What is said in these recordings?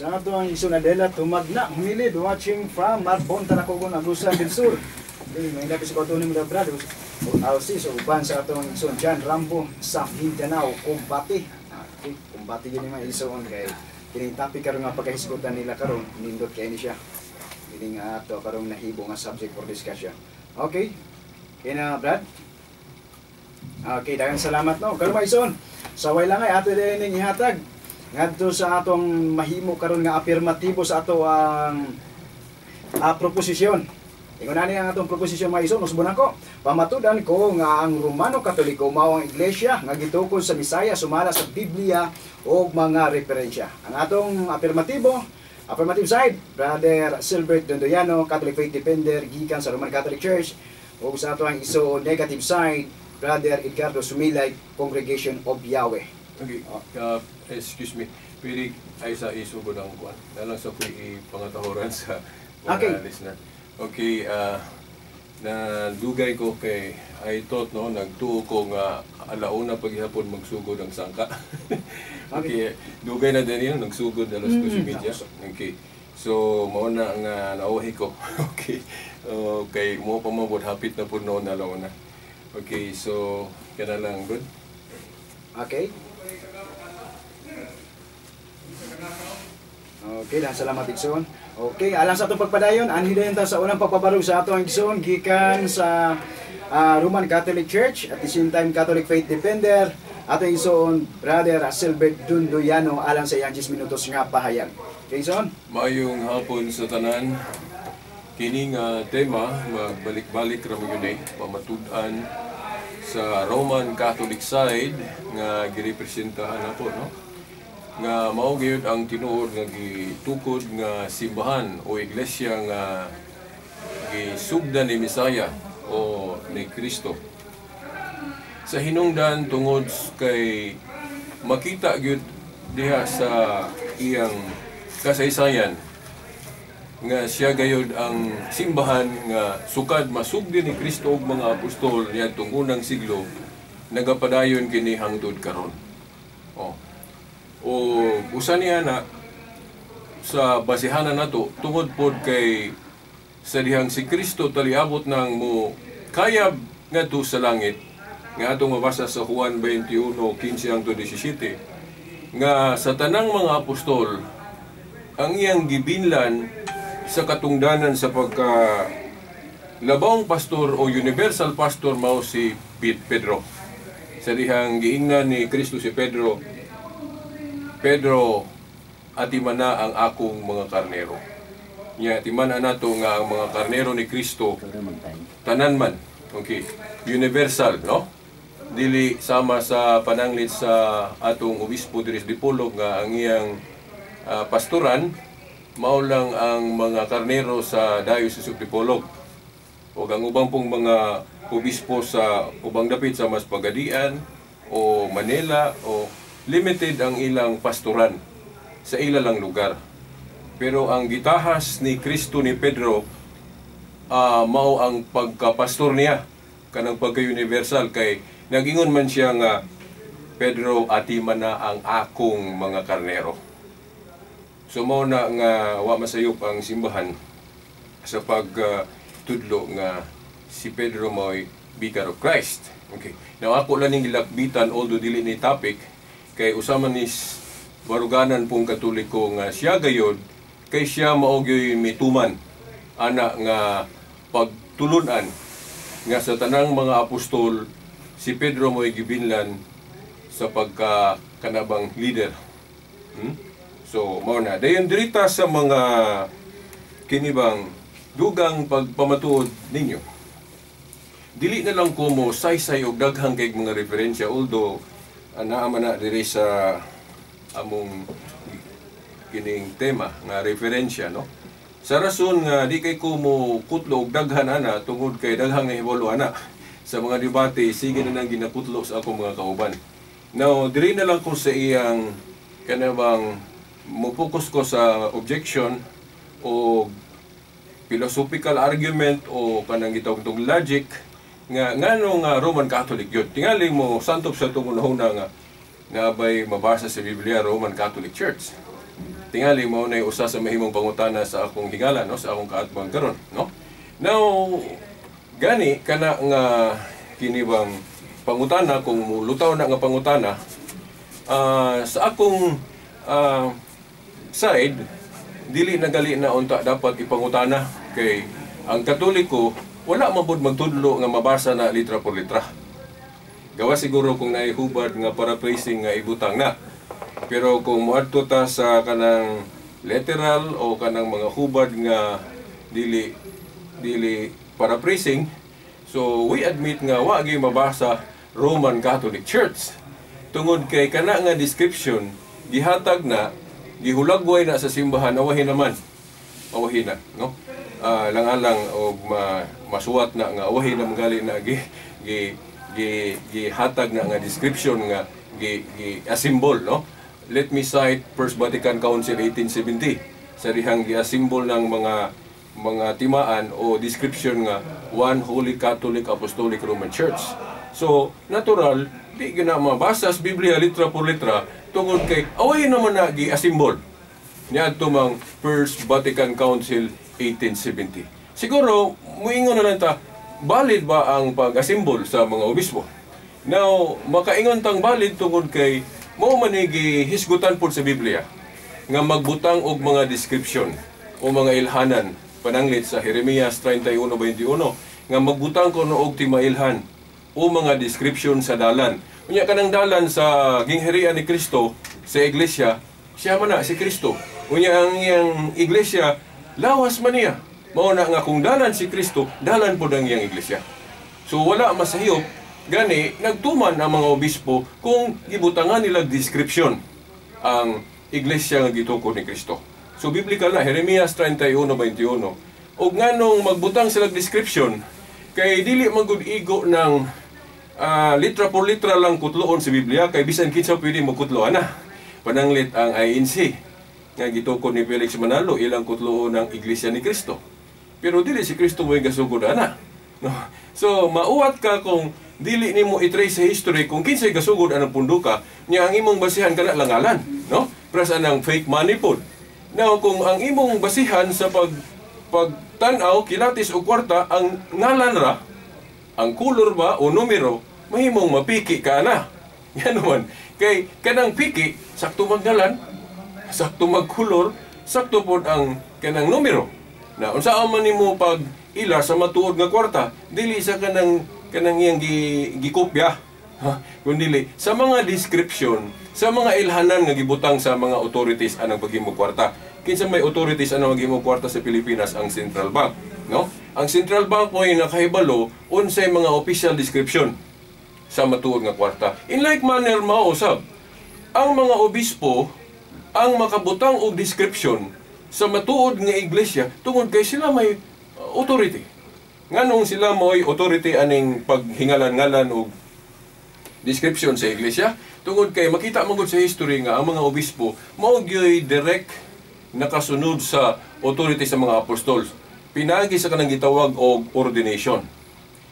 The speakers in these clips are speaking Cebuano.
Sa ato ang igsoon Adela Tumagna, Humilid, watching from Marbon, Talacogon, Agusan del Sur. Okay, may dapit sa kautunin mo da, brad. O so uban sa atong igsoon John Rambo sa Mindanao, Kumbati. Okay, kumbati yun yung mga igsoon kay kining topic karon nga pagkahisgutan nila karon, nindot kay ni siya. Kining ato karong nahibo nga subject for discussion. Okay. Okay na, brad. Okay, daghang salamat, no. Karon, mga igsoon, sa way lang ay ato din ning ihatag ngadto sa atong mahimo karon nga apirmatibo sa ato ang proposisyon. Ingon ani ang atong proposisyon, mga igsoon, usbon ko. Pamatudan ko nga ang Romano Katoliko mao ang iglesia nga gitukod sa Misaya sumala sa Biblia ug mga referensya. Ang atong apirmatibo, affirmative side, Brother Silbert Dondoyano, Catholic Faith Defender gikan sa Roman Catholic Church, ug sa ato ang iso negative side, Brother Edgardo Sumilay, Congregation of Yahweh. Okay, excuse me. Pwede ay sa isugod ang kuan. Nalang sa ko ipangatahoran sa mga listener. Okay, na dugay ko kay I thought, no, nagtuo ko nga alauna paghihapon magsugod ang sangka. Okay, dugay na din yun, nagsugod alas 2:30. Okay. So mao na nga nauhi ko. Okay. Okay, mo pa mo hapit na pud noon alauna. Okay, so kana lang good. Okay. Okay, dahil salamat, igsoon. Okay, alang sa atong pagpadayon, anhi dayon ta sa unang pagpabarog sa ato ang igsoon gikan sa Roman Catholic Church, at the same time Catholic Faith Defender, ato igsoon Brother Silbert Dundoyano alang sa iyang 10 minutos nga pahayag. Okay, igsoon? Maayong hapon sa tanan. Kini nga tema magbalik-balik ra mo yun eh, pamatud-an sa Roman Catholic side nga girepresentahan ako, no, nga mao gyud ang tinuod nga gitukod nga simbahan o iglesia nga gisugdan ni Misaya o ni Kristo. Sa hinungdan tungod kay makita gyud diha sa iyang kasaysayan nga siya gayud ang simbahan nga sukad masugdi ni Kristo ug mga apostol niadtong unang siglo, nagapadayon kini hangtod karon. Oh. O usa niya na sa basihanan nato tungod pod kay sa dihang si Kristo taliabot nang mo kayab ngadto sa langit nga atong mabasa sa Juan 21:15 hangtod 17, nga sa tanang mga apostol ang iyang gibinlan sa katungdanan sa pagka labawng pastor o universal pastor mao si Pedro. Sa dihang giingnan ni Kristo si Pedro, "Pedro, atimana ang akong mga karnero." Nya timan nato nga ang mga karnero ni Kristo tanan man. Okay, universal, no? Dili sama sa pananglit sa atong obispo diri sa Dipolog nga ang iyang pastoran mao lang ang mga karnero sa Diocese of Dipolog. O ang ubang pong mga obispo sa ubang dapit sa mas Pagadian o Manila o limited ang ilang pastoran sa ila lang lugar. Pero ang gitahas ni Kristo ni Pedro mao ang pagkapastor niya kanang pagka-universal kay nagingon man siya nga, "Pedro, atiman na ang akong mga karnero." So mao na nga wa masayop ang simbahan sa pagtudlo nga si Pedro mo'y Vicar of Christ. Okay. Now ako lang ning gilakbitan, although dili ni topic, kay usa man is baruganan pong Katoliko nga siya gayod kay siya mao gyoy mituman ana nga pagtulunan nga sa tanang mga apostol si Pedro mo'y gibinlan sa pagka kanabang leader. So, mao na. Dayon dirita sa mga kinibang dugang pagpamatuod ninyo. Dili na lang ko mo saysay og daghang kay mga referensya, although naa man na diri sa among kining tema nga referensya, no. Sa rason nga di kay ko mo kutlo og daghan ana tungod kay daghang nahibalo ana sa mga debate, sige na nang ginakutlo sa akong mga kauban. Now, diri na lang ko sa iyang kanabang mo-focus ko sa objection o philosophical argument o kanang gitawag tong logic nga ngano nga Roman Catholic yun. Tingali mo santop sa itong unahuna nga nabay mabasa sa Biblia Roman Catholic Church. Tingali mao na usa sa mahimong pangutana sa akong higala, no, sa akong kaatbang karon, no? Now, gani kana nga kini bang pangutana, kung mulutaw na nga pangutana, sa akong side, dili na gali na unta dapat ipangutana kay ang Katoliko wala mabud magtudlo nga mabasa na litra por litra. Gawa siguro kung naihubad nga paraphrasing nga ibutang na. Pero kung moadto ta sa kanang literal o kanang mga hubad nga dili dili paraphrasing, so we admit nga wa gyud mabasa Roman Catholic Church. Tungod kay kana nga description gihatag na, gihulagway na sa simbahan, awahin naman. Awahin na, no? Lang-alang og masuwat na nga awahin na magali na gi gi gi gihatag na nga description nga gi, gi assemble, no? Let me cite First Vatican Council 1870 sa dihang gi-assemble ng mga timaan o description nga One Holy Catholic Apostolic Roman Church. So, natural, di gina mabasa sa Biblia litra por litra tungod kay away naman na gi-assemble niadto mang First Vatican Council 1870. Siguro, muingon na lang ta, valid ba ang pag-assemble sa mga obispo? Now, makaingon tang valid tungod kay mao man ni gihisgutan pod sa Biblia nga magbutang og mga description o mga ilhanan, pananglit sa Jeremias 31:21 nga magbutang kuno og timailhan o mga description sa dalan. Unya kanang dalan sa gingharian ni Kristo sa iglesia, siya man na si Kristo. Unya ang iyang iglesia lawas man niya. Mao na nga kung dalan si Kristo, dalan pod ang iyang iglesia. So wala masahiyop, gani nagtuman ang mga obispo kung gibutangan nila description ang iglesia nga gitukod ni Kristo. So biblical na Jeremias 31:21. Og nganong magbutang sila description kay dili magud igo ng litra por litra lang kutloon sa Biblia kay bisan kinsa pwede mo kutloan na. Pananglit ang INC nga gitukod ni Felix Manalo, ilang kutloon ng Iglesia ni Kristo. Pero dili si Kristo mo'y gasugod ana. No? So mauwat ka kung dili nimo i-trace sa history kung kinsay gasugod anang punduka nya ang imong basihan kana langalan, no? Pras anang fake money pod. Now kung ang imong basihan sa pagtan-aw kilatis og kwarta ang ngalan ra, ang kulor ba o numero, mahimong mapiki ka na. Yan naman. Kay kanang piki, sakto maggalan, sakto magkulor, sakto pod ang kanang numero. Na unsa man nimo pag ila sa matuod nga kwarta, dili sa kanang kanang iyang gikopya, ha? Kundi sa mga description, sa mga ilhanan nga gibutang sa mga authorities anang paghimo kwarta. Kinsa may authorities anang maghimo kwarta sa Pilipinas? Ang Central Bank, no? Ang Central Bank mo'y nakahibalo unsay mga official description sa matuod nga kwarta. In like manner, mao usab ang mga obispo ang makabutang og description sa matuod nga iglesia tungod kay sila may authority. Nganong sila mo'y authority aning paghingalan-ngalan og description sa iglesia? Tungod kay makita man gud sa history nga ang mga obispo mao gyoy direct nakasunod sa authority sa mga apostols. Pinagi sa kanang gitawag og ordination,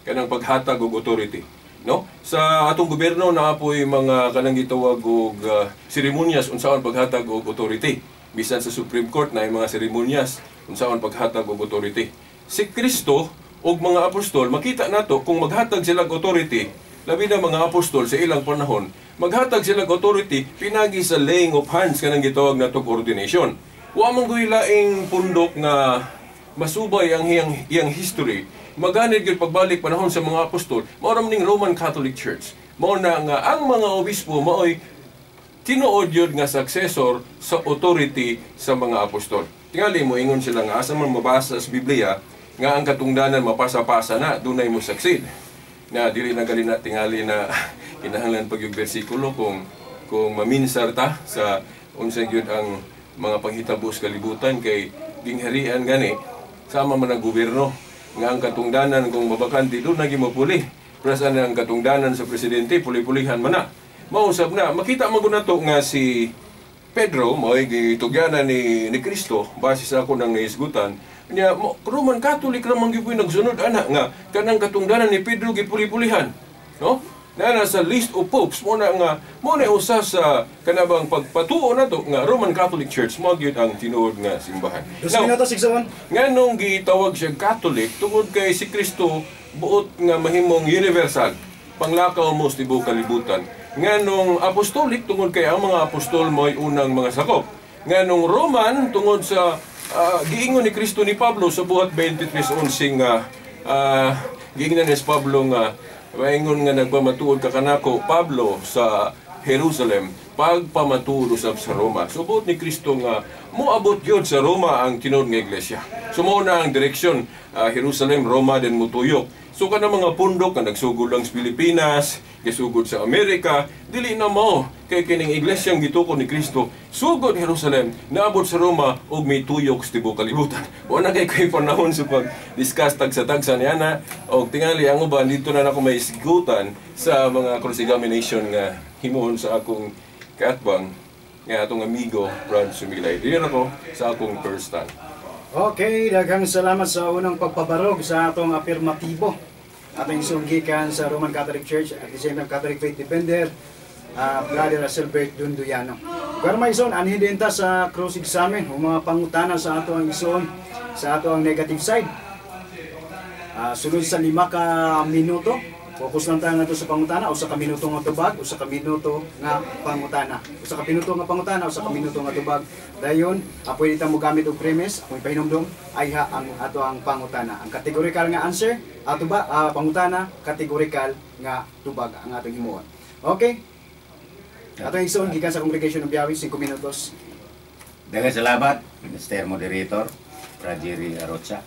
kanang paghatag og authority, no? Sa atong gobyerno naa poy mga kanang gitawag og seremonyas unsaon paghatag og authority. Bisan sa Supreme Court na mga seremonyas unsaon paghatag og authority. Si Kristo ug mga apostol, makita nato kung maghatag sila og authority, labi na mga apostol sa ilang panahon, maghatag sila og authority pinagi sa laying of hands, kanang gitawag natong ordination. Wa man goy laing pundok nga masubay ang iyang history. Maganid gyud pagbalik panahon sa mga apostol, mao ra man ning Roman Catholic Church. Mao na nga ang mga obispo maoy tinuod yun nga successor sa authority sa mga apostol. Tingali mo ingon sila nga asa man mabasa sa Biblia nga ang katungdanan mapasa-pasa na, dunay mo succeed. Na dili na gali na tingali na kinahanglan pag yung bersikulo kung maminsar ta sa unsa gyud ang mga panghitabo sa kalibutan kay gingharian gani sama man ang gobyerno nga ang katungdanan kung mabakante doon nagi mapuli. Pras ang katungdanan sa presidente, puli-pulihan man na. Mausap na, makita man gud nato nga si Pedro mao'y gitugyanan ni Kristo base sa ako nang nahisgutan. Nya Roman Catholic ra man gyud nagsunod ana nga kanang katungdanan ni Pedro gipuli-pulihan, no? Na sa list of popes mo na nga mo na usa sa kanabang pagpatuo nato nga Roman Catholic Church mo gyud ang tinuod nga simbahan. 2 Now, minutos, igsoon. Nganong gitawag siya Catholic? Tungod kay si Kristo buot nga mahimong universal, panglakaw mo sa tibuok kalibutan. Nganong Apostolic? Tungod kay ang mga apostol mo'y unang mga sakop. Nganong Roman? Tungod sa giingon ni Kristo ni Pablo sa Buhat 23:11 nga giingnan ni Pablo nga maingon nga nagpamatuod ka kanako, Pablo, sa Jerusalem, pagpamatuod usab sa Roma. So buot ni Kristo nga moabot gyud sa Roma ang tinuod nga iglesia. So mao na ang direksyon, Jerusalem, Roma, then mutuyok. So kana mga pundok nga nagsugod lang sa Pilipinas, gisugod sa Amerika, dili na mao, kay kining iglesyang gitukod ni Kristo, sugod Jerusalem, naabot sa Roma ug mituyok sa tibuok kalibutan. Wa na kay panahon sa pag-discuss tagsa-tagsa niya na og tingali ang uban dito na nako may isgutan sa mga cross-examination nga himuon sa akong kaatbang nga atong amigo Brad Sumilay. Dili na ko sa akong first time. Okay, daghang salamat sa unang pagpabarog sa atong apirmatibo. Atong sunggikan sa Roman Catholic Church at the same time Catholic Faith Defender, Brother Silbert Dunduyano. Karon, igsoon, anhi din ta sa cross-examine o mga pangutana sa ato ang igsoon sa ato ang negative side. Sulod sa 5 ka minuto, focus lang tayo nga sa pangutana, 1 ka minuto nga tubag, 1 ka minuto nga pangutana. 1 ka minuto nga pangutana, 1 ka minuto nga tubag. Dayon, pwede ta mo gamit og premise, akong ipahinumdom, ayha ang ato ang pangutana. Ang categorical nga answer, ato ba, pangutana, categorical nga tubag ang atong himuon. Okay? Atong igsoon gikan sa Congregation of Yahweh, 5 minutos. Daghang salamat, Mr. Moderator, Brad Jerry Arocha.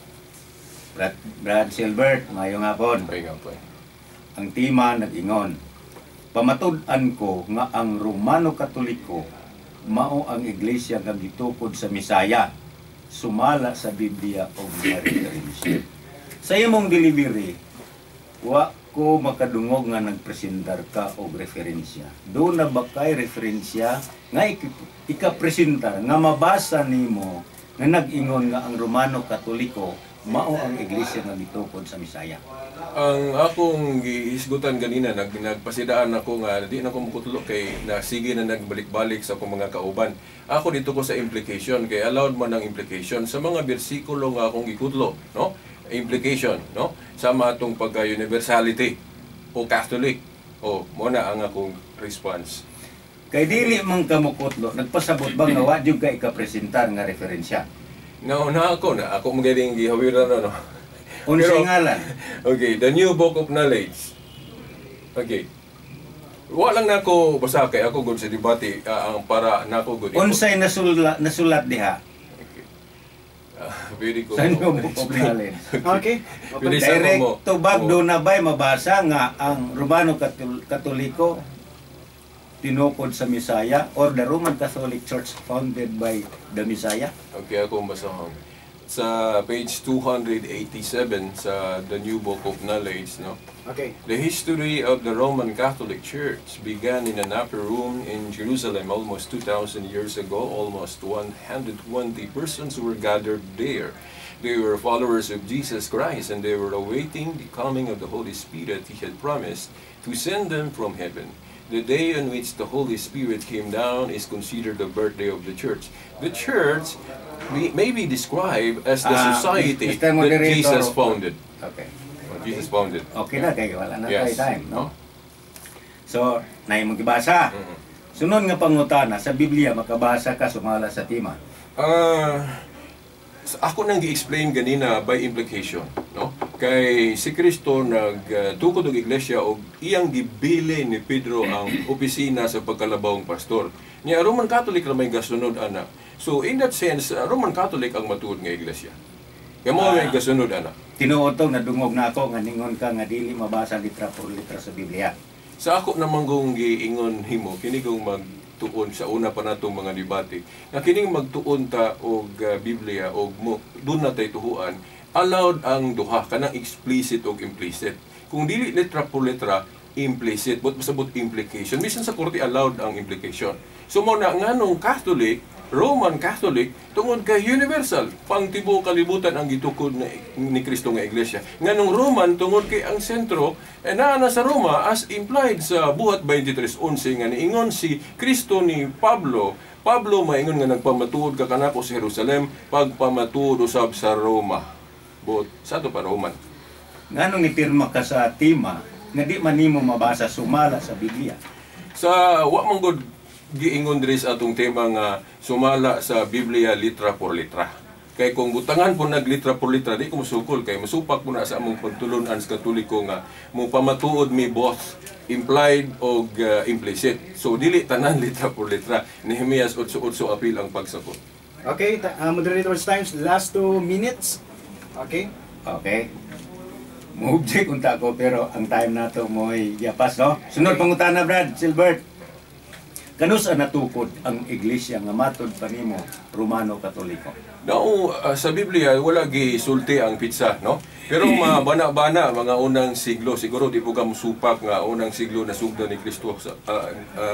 Brad Silbert, mayong hapon. Ay nga po. Ang tema nag-ingon, pamatud-an ko nga ang Romano Katoliko mao ang iglesia nga gitukod sa Misaya sumala sa Biblia o mga referensya. Sa imong delivery, wa ko makadungog nga nagpresentar ka og referensya. Do na ba kay referensya nga ikapresentar nga mabasa nimo nga nag-ingon nga ang Romano Katoliko mao ang iglesia nga gitukod sa Misaya? Ang akong gihisgutan ganina, nagpasidaan ako nga di na ko mukutlo kay nasige na nagbalik-balik sa akong mga kauban. Ako dito ko sa implication kay allowed man ang implication sa mga bersikulo nga akong gikutlo, no? Implication, no? Sama atong pagka-universality o Catholic. O mo na ang akong response. Kay dili man ka mokutlo, nagpasabot ba nga wa jud ka ikapresentar nga referensya? Na ako na ako magaling gihawiran na, no. Unsay ngalan? Okay, The New Book of Knowledge. Okay. Wa lang nako basta kay ako gud sa debate, ang para nako gud. Unsay nasulat diha? Okay. Pwede ko Sa New Book of Knowledge. Okay. Pwede sa Direct mo. tubag Oh. do na ba'y mabasa nga ang Romano Katoliko tinukod sa Misaya or the Roman Catholic Church founded by the Messiah? Okay, ako basahon. Sa page 287 sa The New Book of Knowledge, no? Okay. The history of the Roman Catholic Church began in an upper room in Jerusalem almost 2,000 years ago. Almost 120 persons were gathered there. They were followers of Jesus Christ and they were awaiting the coming of the Holy Spirit he had promised to send them from heaven. The day on which the Holy Spirit came down is considered the birthday of the church. The church may be described as the society Mr. that Moderator. Jesus founded. Okay. Jesus founded. Okay na kay wala na Yes. tayo time, no? So, naay mong gibasa. Sunod nga pangutana sa Biblia makabasa ka sumala sa tema? Ako nang gi-explain ganina by implication, no? Kay si Kristo nagtukod og iglesia og iyang gibili ni Pedro ang opisina sa pagkalabawng pastor. Nya Roman Catholic ra may gasunod ana. So in that sense, Roman Catholic ang matuod nga iglesia. Kay mo may gasunod ana. Tinuod to nadungog na ako nga ningon ka nga dili mabasa litra por litra sa Biblia. Sa ako naman kong giingon himo, kini kong magtuon sa una pa natong mga debate, nga kining magtuon ta og Biblia og mo dun na tay tuhuan, allowed ang duha kanang explicit og implicit. Kung dili letra por letra, implicit, but pasabot implication. Bisan sa korte allowed ang implication. So mo na nganong Catholic Roman Catholic tungod kay universal, pang tibuok kalibutan ang gitukod ni Kristo nga iglesia. Nganong Roman? Tungod kay ang sentro naa na sa Roma, as implied sa Buhat 23:11 nga niingon si Kristo ni Pablo, "Pablo, maingon nga nagpamatuod ka kanako sa Jerusalem, pagpamatuod usab sa Roma." But sa ato pa, Roman. Nganong nipirma ka sa tema nga di man nimo mabasa sumala sa Biblia? Sa wa man gud giingon diri sa atong tema nga sumala sa Biblia litra por litra. Kay kung butangan po nag litra por litra, di ko musukol kay masupak po na sa among pagtulunan sa Katoliko nga mo pamatuod mi both implied og implicit. So dili tanan litra por litra. Nehemias 8:8, apil ang pagsakot. Okay, moderators times, last 2 minutes. Okay? Okay. Mo-object unta ko, pero ang time nato mo'y yapas, no? Sunod pangutana, Brad Silbert. Kanus-a natukod ang iglesia nga matod pa nimo Romano Katoliko? Now, sa Biblia wala gisulti ang petsa, no? Pero mabana-bana mga unang siglo, siguro di po ka musupak nga unang siglo na sugdan ni Kristo sa,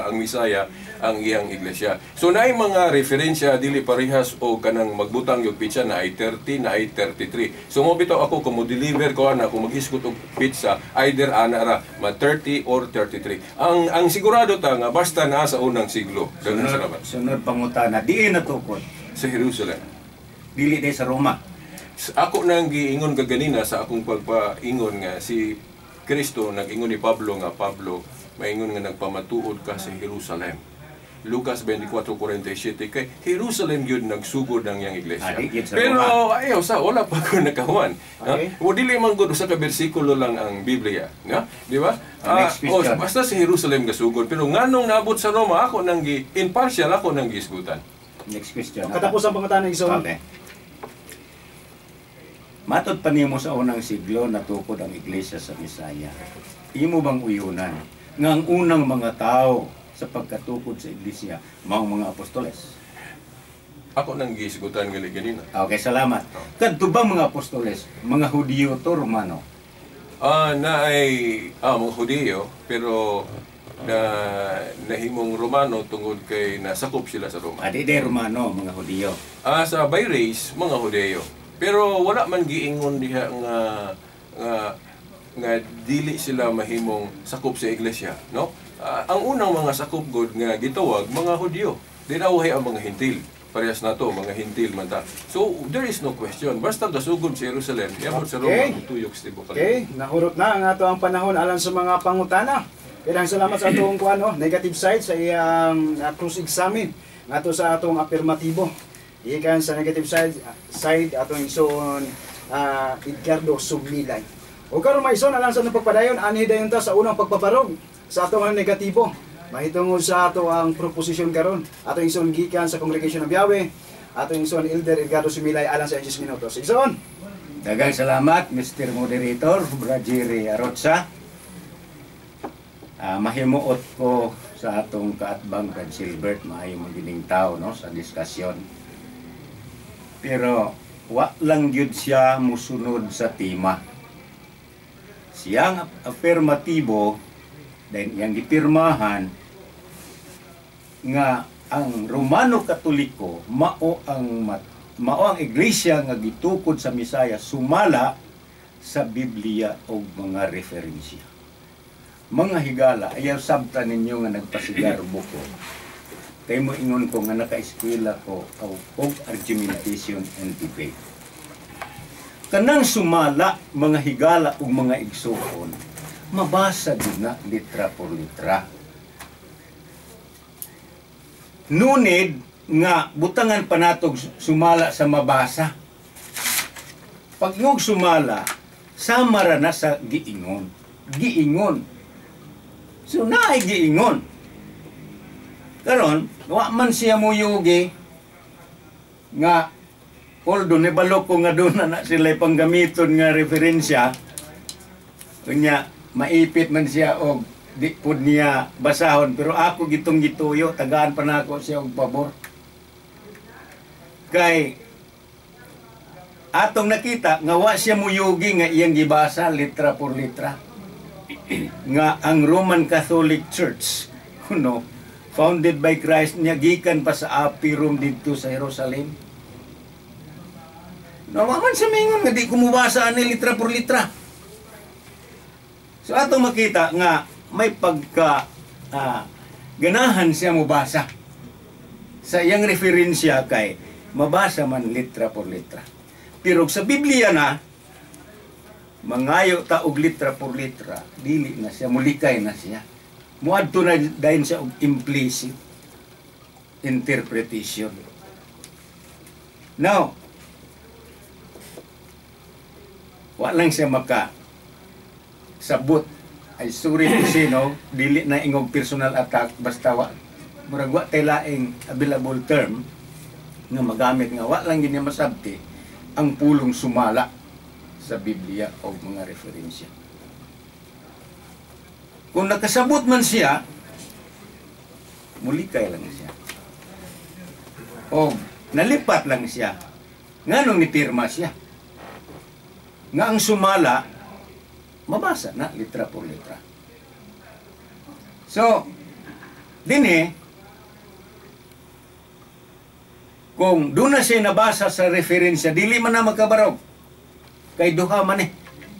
ang Misaya ang iyang iglesia. So naay mga referensya, dili parehas o kanang magbutang yung petsa na ay 30 na ay 33. So mo bitaw ako kung mo deliver ko ana, kung maghisgot og petsa, either ana ra ma 30 or 33. Ang sigurado ta nga basta naa sa unang siglo. Daghang Sunod, salamat. Sunod pangutana, diin natukod? Sa Jerusalem. Dili day sa Roma? Ako nang giingon kaganina sa akong pagpaingon nga si Kristo nag-ingon ni Pablo nga, "Pablo, maingon nga nagpamatuod ka sa Jerusalem." Lucas 24:47, kay Jerusalem gyud nagsugod ang iyang iglesia. Ah, di gyud sa Pero Roma. Ayaw sa wala pa ko nakahuman. Okay. Ha? O dili man gud usa ka bersikulo lang ang Biblia, no? Di ba? Next Ah, oh, question. basta sa Jerusalem gasugod, pero nganong naabot sa Roma, ako nang gi impartial ako nang gisgutan. Next question. Katapos ang pangutana, Igsoon. Okay. Matod pa nimo sa unang siglo natukod ang iglesia sa Misaya. Imo bang uyunan nga ang unang mga tao sa pagkatukod sa iglesia mao mga apostoles? Ako nang gisgutan gali ganina. Okay, salamat. Kadto ba mga apostoles, mga Hudiyo to Romano? Na ay mga Hudiyo, pero na nahimong Romano tungod kay nasakop sila sa Roma. Adi day Romano, mga Hudiyo. Sa by race, mga Hudiyo. Pero wala man giingon diha nga dili sila mahimong sakop sa iglesia, no? Ang unang mga sakop god nga gitawag, mga Hudyo. Dinawhay ang mga Hintil. Parehas na to, mga Hintil man ta. So, there is no question. Basta gasugod sa Jerusalem, yabot sa Roma, tuyok sa tibuok. Okay, nahurot na ang ato ang panahon alang sa mga pangutana. Daghang salamat sa atong kuan, no, negative side sa iyang cross examine ngadto sa atong affirmatibo. Ikan sa negative side atong igsoon Edgardo Sumilay. O karon, mga igsoon, alang sa atong pagpadayon, anhi dayon ta sa unang pagpabarog sa atong negatibo mahitungod sa ato ang proposisyon karon. Atong igsoon gikan sa Congregation of Yahweh, atong igsoon Elder Edgardo Sumilay alang sa 10 minutos. Igsoon. Daghang salamat, Mr. Moderator, Brad Jerry Arotsa. Mahimuot ko sa atong kaatbang Brad Silbert, maayo mo gining tao, no, sa diskusyon. Pero wa lang gyud siya musunod sa tema. Siyang affirmatibo then iyang gipirmahan nga ang Romano Katoliko mao ang iglesia nga gitukod sa Misaya sumala sa Biblia og mga referensya. Mga higala, ayaw sabta ninyo nga nagpasigarbo ko. Kay mo ingon ko nga naka-eskwela ko og argumentation and debate. Kanang sumala, mga higala ug mga igsuon, mabasa din na litra por litra. Nunid nga butangan pa natog sumala sa mabasa. Pag ingog sumala, sama ra na sa giingon. Giingon. So naay giingon. Karon, wa man siya muyugi nga although nibalo ko nga doon na sila panggamiton nga referensya, unya maipit man siya og di pud niya basahon, pero ako gitong gituyo, tagaan pa nako siya og pabor kay atong nakita nga wa siya muyugi nga iyang gibasa litra por litra nga ang Roman Catholic Church kuno Founded by Christ niya, gikan pa sa Api Rome didto sa Jerusalem. No, man sa mingon nga di ko mubasa ani litra por litra. So atong makita nga may pagka ganahan siya mubasa sa iyang referensya kay mabasa man litra por litra. Pero sa Biblia na mangayo ta og litra por litra, dili na siya, mulikay na siya. Muadto na dayon siya og implicit interpretation. Now, wa lang siya maka sabot. Ay, sorry to say, no, dili na ingog personal attack, basta wa murag wa tay laing available term nga magamit nga wa lang gini masabti ang pulong sumala sa Biblia o mga referensya. Kung nakasabot man siya, mulikay lang siya. O nalipat lang siya. Nganong nipirma siya? Nga ang sumala, mabasa na litra por litra. So, dinhi, kung doon na siya nabasa sa referensya, dili man na makabarog. Kay duha man eh.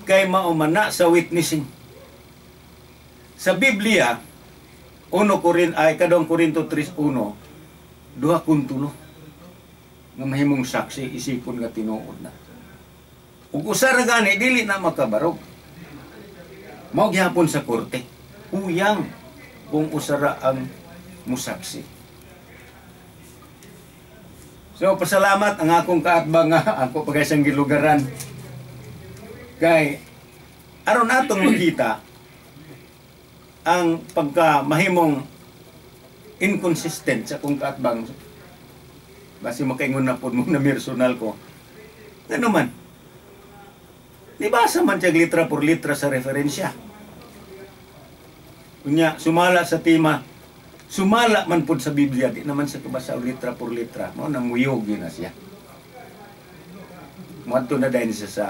Kay mao man na sa witnessing. Sa Biblia, 1 Korin ay kadong Korinto 3:1, duha kun tulo nga mahimong saksi isipon nga tinuod na. Ug usa ra gani dili na makabarog. Mao gihapon sa korte. Uyang kung usa ra ang musaksi. So pasalamat ang akong kaatbang nga ako pa kay gilugaran. Kay aron atong makita ang pagka mahimong inconsistent sa akong kaatbang, basi makaingon na pod mo na personal ko. Ano man? Nibasa man siya litra por litra sa referensya. Unya, sumala sa tema, sumala man pod sa Biblia, di naman sa kabasa og litra por litra. Mao nang muyog yun na siya. Moadto na dayon siya sa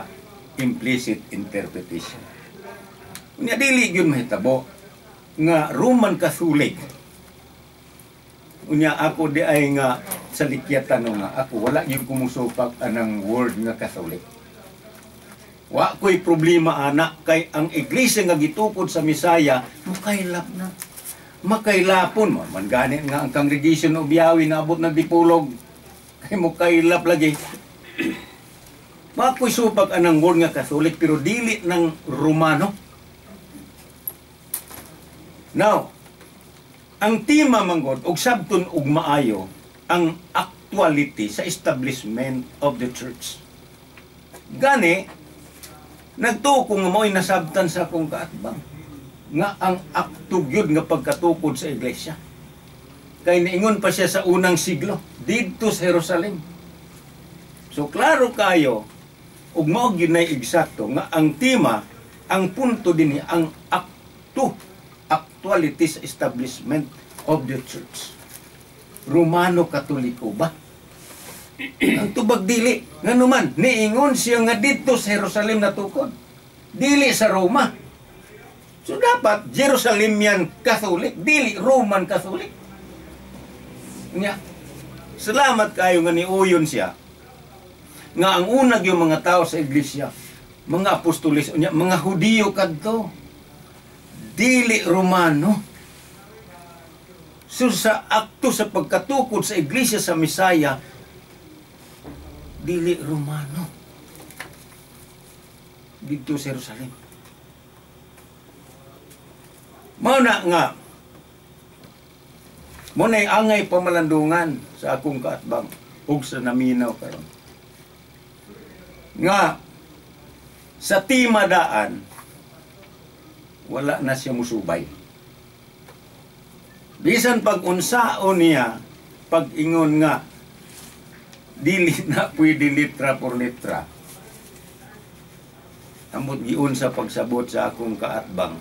implicit interpretation. Unya, dili gyud mahitabo nga Roman Catholic. Unya, ako di ay nga sa likyatan nga ako wala gyud kumusupak anang word nga Catholic. Wa ko'y problema ana kay ang iglesia nga gitukod sa Misaya mukaylap na. Makaylapon mo man gani nga ang congregation og Biawi naabot na dipulog kay mukaylap lagi. Wa ko'y supak anang word nga Catholic pero dili ng Romano. Now, ang tema manggod og sabton og maayo ang actuality sa establishment of the church. Gani nagtuo ko nga mao'y nasabtan sa akong kaatbang nga ang akto gyud nga pagkatukod sa iglesia. Kay niingon pa siya sa unang siglo didto sa Jerusalem. So klaro kayo ug mao gyud nay eksakto nga ang tema, ang punto dinhi ang akto, actuality sa establishment of the church. Romano Katoliko ba? Ang tubag dili. Ngano man, niingon siya nga didto sa Jerusalem natukod. Dili sa Roma. So dapat Jerusalemian Catholic, dili Roman Catholic. Nya, salamat kayo nga niuyon siya. Nga ang unag yung mga tao sa iglesia, mga apostolis, unya, mga Hudiyo kadto. Dili Romano. So sa akto sa pagkatukod sa iglesia sa Misaya, dili Romano. Dito sa Jerusalem. Mao na nga, mao na'y angay pamalandungan sa akong kaatbang ug sa naminaw karon. Nga sa timadaan wala na siya musubay. Bisan pag unsaon niya, pag ingon nga dili na pwede litra por litra. Amot giun sa pagsabot sa akong kaatbang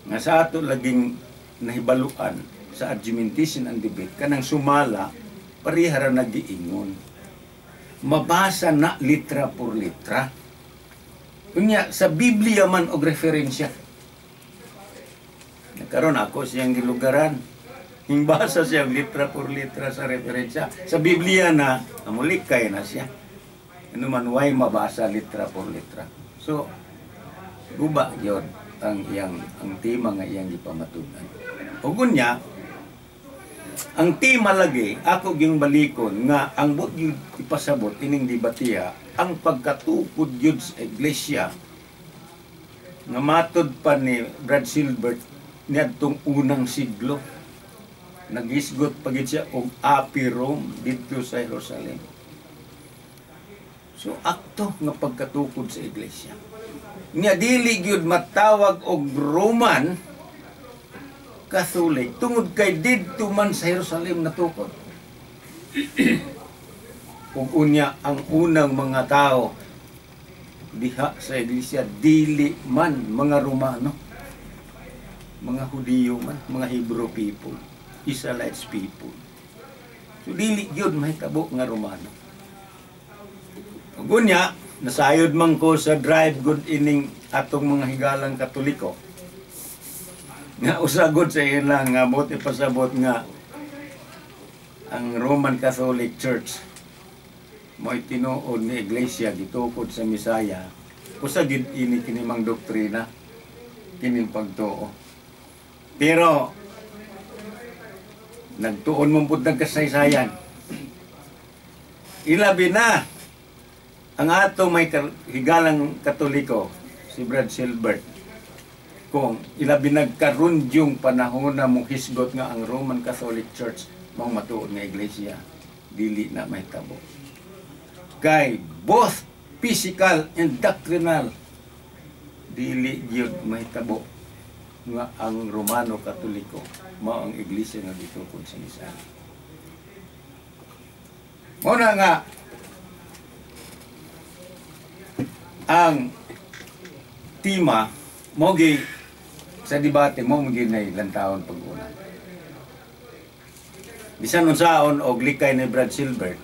nga sa ato laging nahibaluan sa argumentation and debate kanang sumala pareha ra nagiingon. Mabasa na litra por litra. Unya sa Biblia man og referensya. Nagkaroon ako siyang gilugaran. Hingbasa siya og litra por litra sa referensya. Sa Biblia na, namulikay na siya. Ano man, way mabasa litra por litra. So, guba yun ang iyang ang tema nga iyang gipamatud-an. Ug unya, ang tema lagi ako gyung balikon nga ang buot gyud ipasabot ining debatiha, ang pagkatukod gyud sa iglesia nga matod pa ni Brad Silbert niadtong unang siglo, nagisgot pa gyud siya og Api Rome didto sa Jerusalem. So akto nga pagkatukod sa iglesia nya dili gyud matawag og Roman Catholic tungod kay didto man sa Jerusalem natukod. Ug unya, ang unang mga tao diha sa iglesia dili man mga Romano, mga Hudiyo man, mga Hebrew people, Israelites people. So dili gyud mahitabo nga Romano. Ug unya, nasayod man ko sa drive gud ining atong mga higalang Katoliko nga usagod sa ilang nga buot ipasabot nga ang Roman Catholic Church mo'y tinuod ni iglesia gitukod sa Misaya. Usa gid ini kini mang doktrina, kining pagtuo, pero nagtuon mong pud kasaysayan, ilabi na ang ato may higalang Katoliko si Brad Silbert, kung ilabi nagkaron yung panahon na mong hisgot nga ang Roman Catholic Church mao matuod nga iglesia, dili na mahitabo kay both physical and doctrinal dili gyud mahitabo nga ang Romano Katoliko mao ang iglesia nga gitukod sa Misaya. Mao na nga ang tema mo gi sa debate mo gi na lantawon pag-una. Bisan unsaon og likay ni Brad Silbert.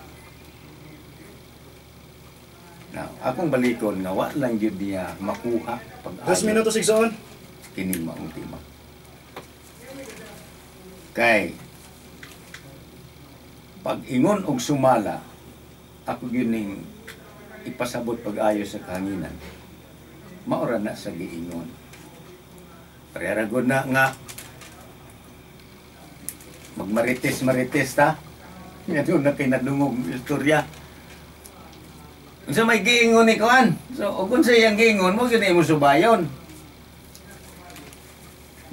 Now, akong balikon nga wa lang gyud niya makuha pag 2 minutos, igsoon. Kining maong tema. Kay pag ingon og sumala, ako gyud ning ipasabot pag-ayo sa kahanginan. Maora na sa giingon. Pareha gud na nga magmarites-marites ta. Nga doon na kay nadungog istorya. Unsa may giingon ni kuan? So ug unsa iyang giingon mo gyud imo subayon.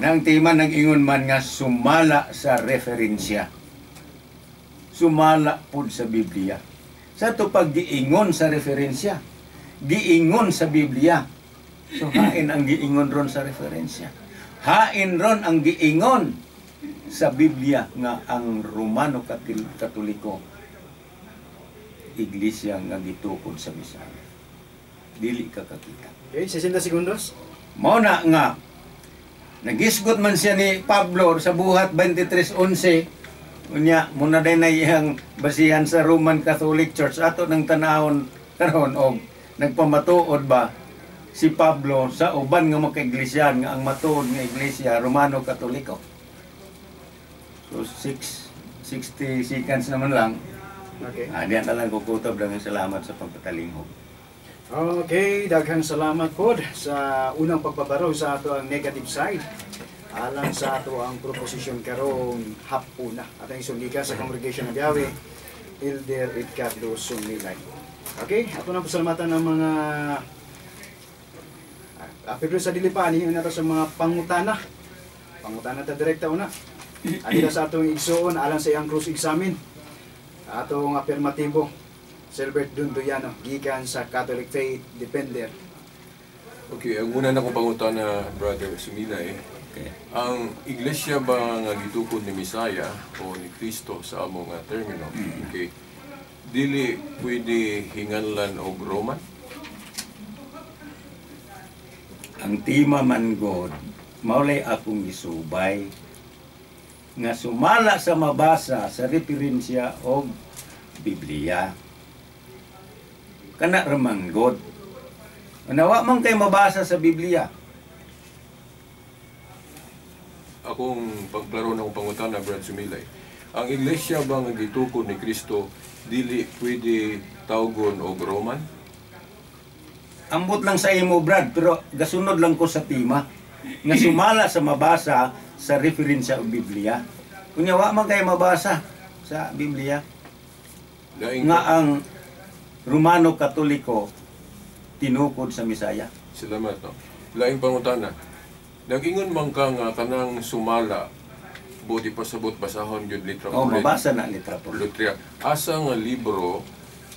Nang tema nag-ingon man nga sumala sa referensya. Sumala pud sa Biblia. Sa to pag giingon sa referensya, giingon sa Biblia. So hain ang giingon ron sa referensya? Hain ron ang giingon sa Biblia nga ang Romano Katoliko iglesia nga gitukod sa Misaya? Dili ka kakita. Okay, 60 segundos. Mao na nga nagisgot man siya ni Pablo sa Buhat 23:11. Unya muna din na iyang basihan sa Roman Catholic Church. Ato ng tanahon karon og nagpamatuod ba si Pablo sa uban nga mga kaiglesia nga ang matuod nga iglesia Romano Katoliko. So 6 60 seconds naman lang. Okay. Ah, diyan na lang kukutob lang. Salamat sa pagpatalinghog. Okay, daghang salamat pod sa unang pagbabaraw sa ato ang negative side alang sa ato ang proposisyon karong hapuna. At ang gikan sa Congregation of Yahweh, Elder Ricardo Sumilay. Okay, ato na pasalamatan ng mga pero sa dili pa ani nato sa mga pangutana. Pangutana ta direkta una. Ani sa atong igsuon alang sa iyang cross examine. Atong apirmatibo, Silbert Dunduyano, gikan sa Catholic Faith Defender. Okay, ang una na kong pangutana, Brother Sumilay, ang iglesia ba nga gitukod ni Misaya o ni Kristo sa among nga termino, okay, dili pwede hinganlan og Roman? Ang tema man god, maulay akong gisubay nga sumala sa mabasa sa referensya og Biblia. Kana ra man god. Nawa man kay mabasa sa Biblia. Akong pagklaro na akong pangutana, Brad Sumilay. Ang iglesia ba nga gitukod ni Kristo dili pwede tawgon og Roman? Ambot lang sa imo, Brad, pero gasunod lang ko sa tema nga sumala sa mabasa sa referensya og Biblia. Kunya wa man kay mabasa sa Biblia Laing nga ang Romano Katoliko tinukod sa Misaya. Salamat, no. Laing pangutana. Nag-ingon man ka nga kanang sumala buot ipasabot basahon gyud litra O por litra. Mabasa na litra por Lutria. Asa nga libro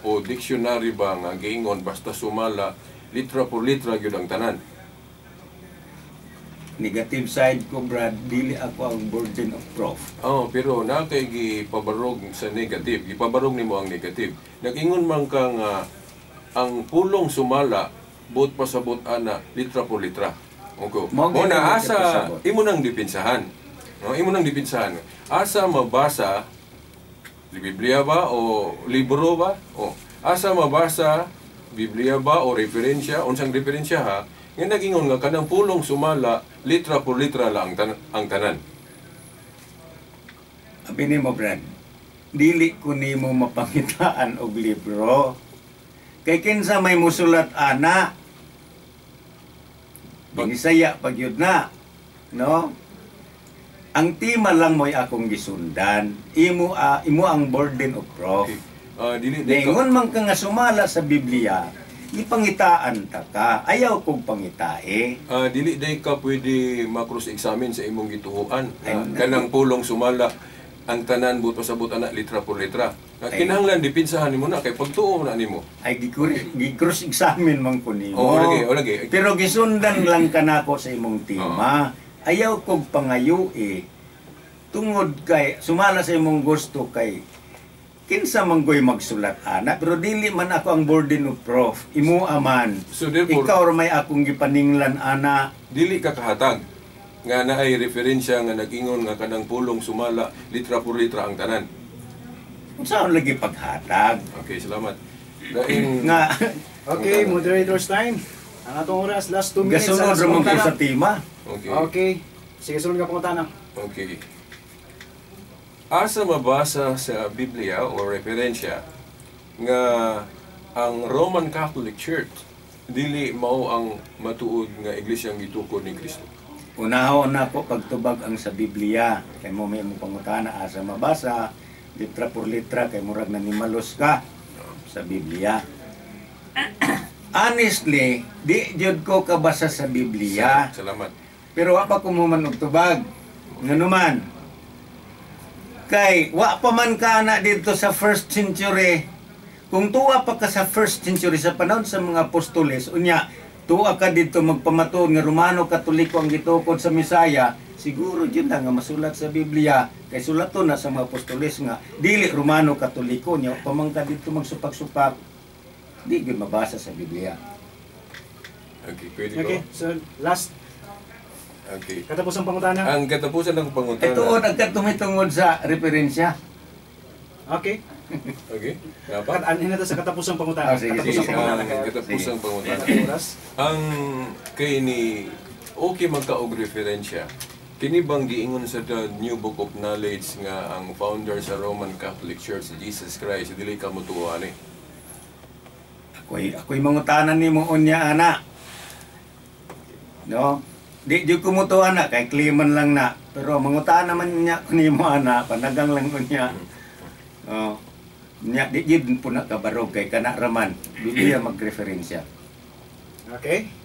o dictionary ba nga giingon basta sumala litra por litra gyud ang tanan? Negative side ko, Brad, dili ako ang burden of proof. Oh, pero na kay gipabarog sa negative, gipabarog nimo ang negative. Nag-ingon man ka nga ang pulong sumala buot pasabot ana litra por litra. Okay. Mao Mo na gyud asa pasabot. Imo nang dipinsahan. No, imo nang dipinsahan. Asa mabasa, Biblia ba o libro ba? O asa mabasa, Biblia ba o referensya, unsang referensya ha? Nga nag-ingon nga kanang pulong sumala litra por litra lang ang tanan. Abi nimo, Brad, dili ko nimo mapangitaan og libro. Kay kinsa may musulat ana? Binisaya pag yun na. No? Ang tema lang mo'y akong gisundan. Imo ang burden of proof. Okay. Ah, dili di ka, Ningon man ka nga sumala sa Biblia, ipangitaan ta ka. Ayaw kong pangitae. Ah, dili day ka pwede ma-cross-examine sa imong gituohan. Ay, Kanang pulong sumala ang tanan buot pasabot ana litra por litra. Ay. Kinahanglan dipinsahan nimo na kay pagtuo na nimo. Ay, gi-cross examine man ko nimo. Oo, lagi, o lagi. Pero gisundan lang kanako sa imong tema. Ayaw kog pangayo eh. Tungod kay sumala sa imong gusto kay kinsa man ko'y magsulat ana, pero dili man ako ang burden of proof, imo aman. So therefore, Ikaw ra may akong gipaninglan ana. Dili ka kahatag nga naay referensya nga nag-ingon nga kanang pulong sumala litra por litra ang tanan. Unsaon lagi paghatag Okay, salamat. Laing nga Okay, moderator's time. Ang atong oras, last 2 minutes. gasunod Alas ra man ko pangutana. sa tema. Okay. Okay. Sige, sunod ka pangutana. Okay. Asa mabasa sa Biblia o referensya nga ang Roman Catholic Church dili mao ang matuod nga iglesia ang gitukod ni Kristo? Unahon na ko pagtubag ang sa Biblia. Kay mo may imong pangutana asa mabasa litra por litra, kay murag nanimalos ka sa Biblia. Honestly, di jud ko kabasa sa Biblia. Salamat. Pero wa pa ko mo man og tubag. Nganuman? Kay wa pa man ka na dito sa first century. Kung tuwa pa ka sa first century sa panahon sa mga apostoles, unya tuwa ka dito magpamatuod nga Romano Katoliko ang gitukod sa Misaya, siguro jud na nga masulat sa Biblia kay sulaton na sa mga apostoles nga dili Romano Katoliko. Nya pa man ka dito magsupak-supak, di gyud mabasa sa Biblia. Okay, pwede ko. Okay, so last, katapos ang pangutana. Ang katapusan ng pangutana. Ito ang katumitungod sa referensya. Okay. Okay. Dapat. Anhin na sa katapusang pangutana. Ah, sige, Katapusang Sige, pangutana. ang katapusang pangutana. Oras. Ang kay ni okay magka og referensya. Kini bang giingon sa The New Book of Knowledge nga ang founder sa Roman Catholic Church si Jesus Christ, dili ka motuo ani? Ako'y mangutanan nimo unya ana. No? Di di ko mutuo ana kay kliman lang na. Pero mangutana man niya ko nimo ana, panagang lang unya. Oh. Nya di gid po na kabarog kay kana raman. Biblia magreferensya. Okay.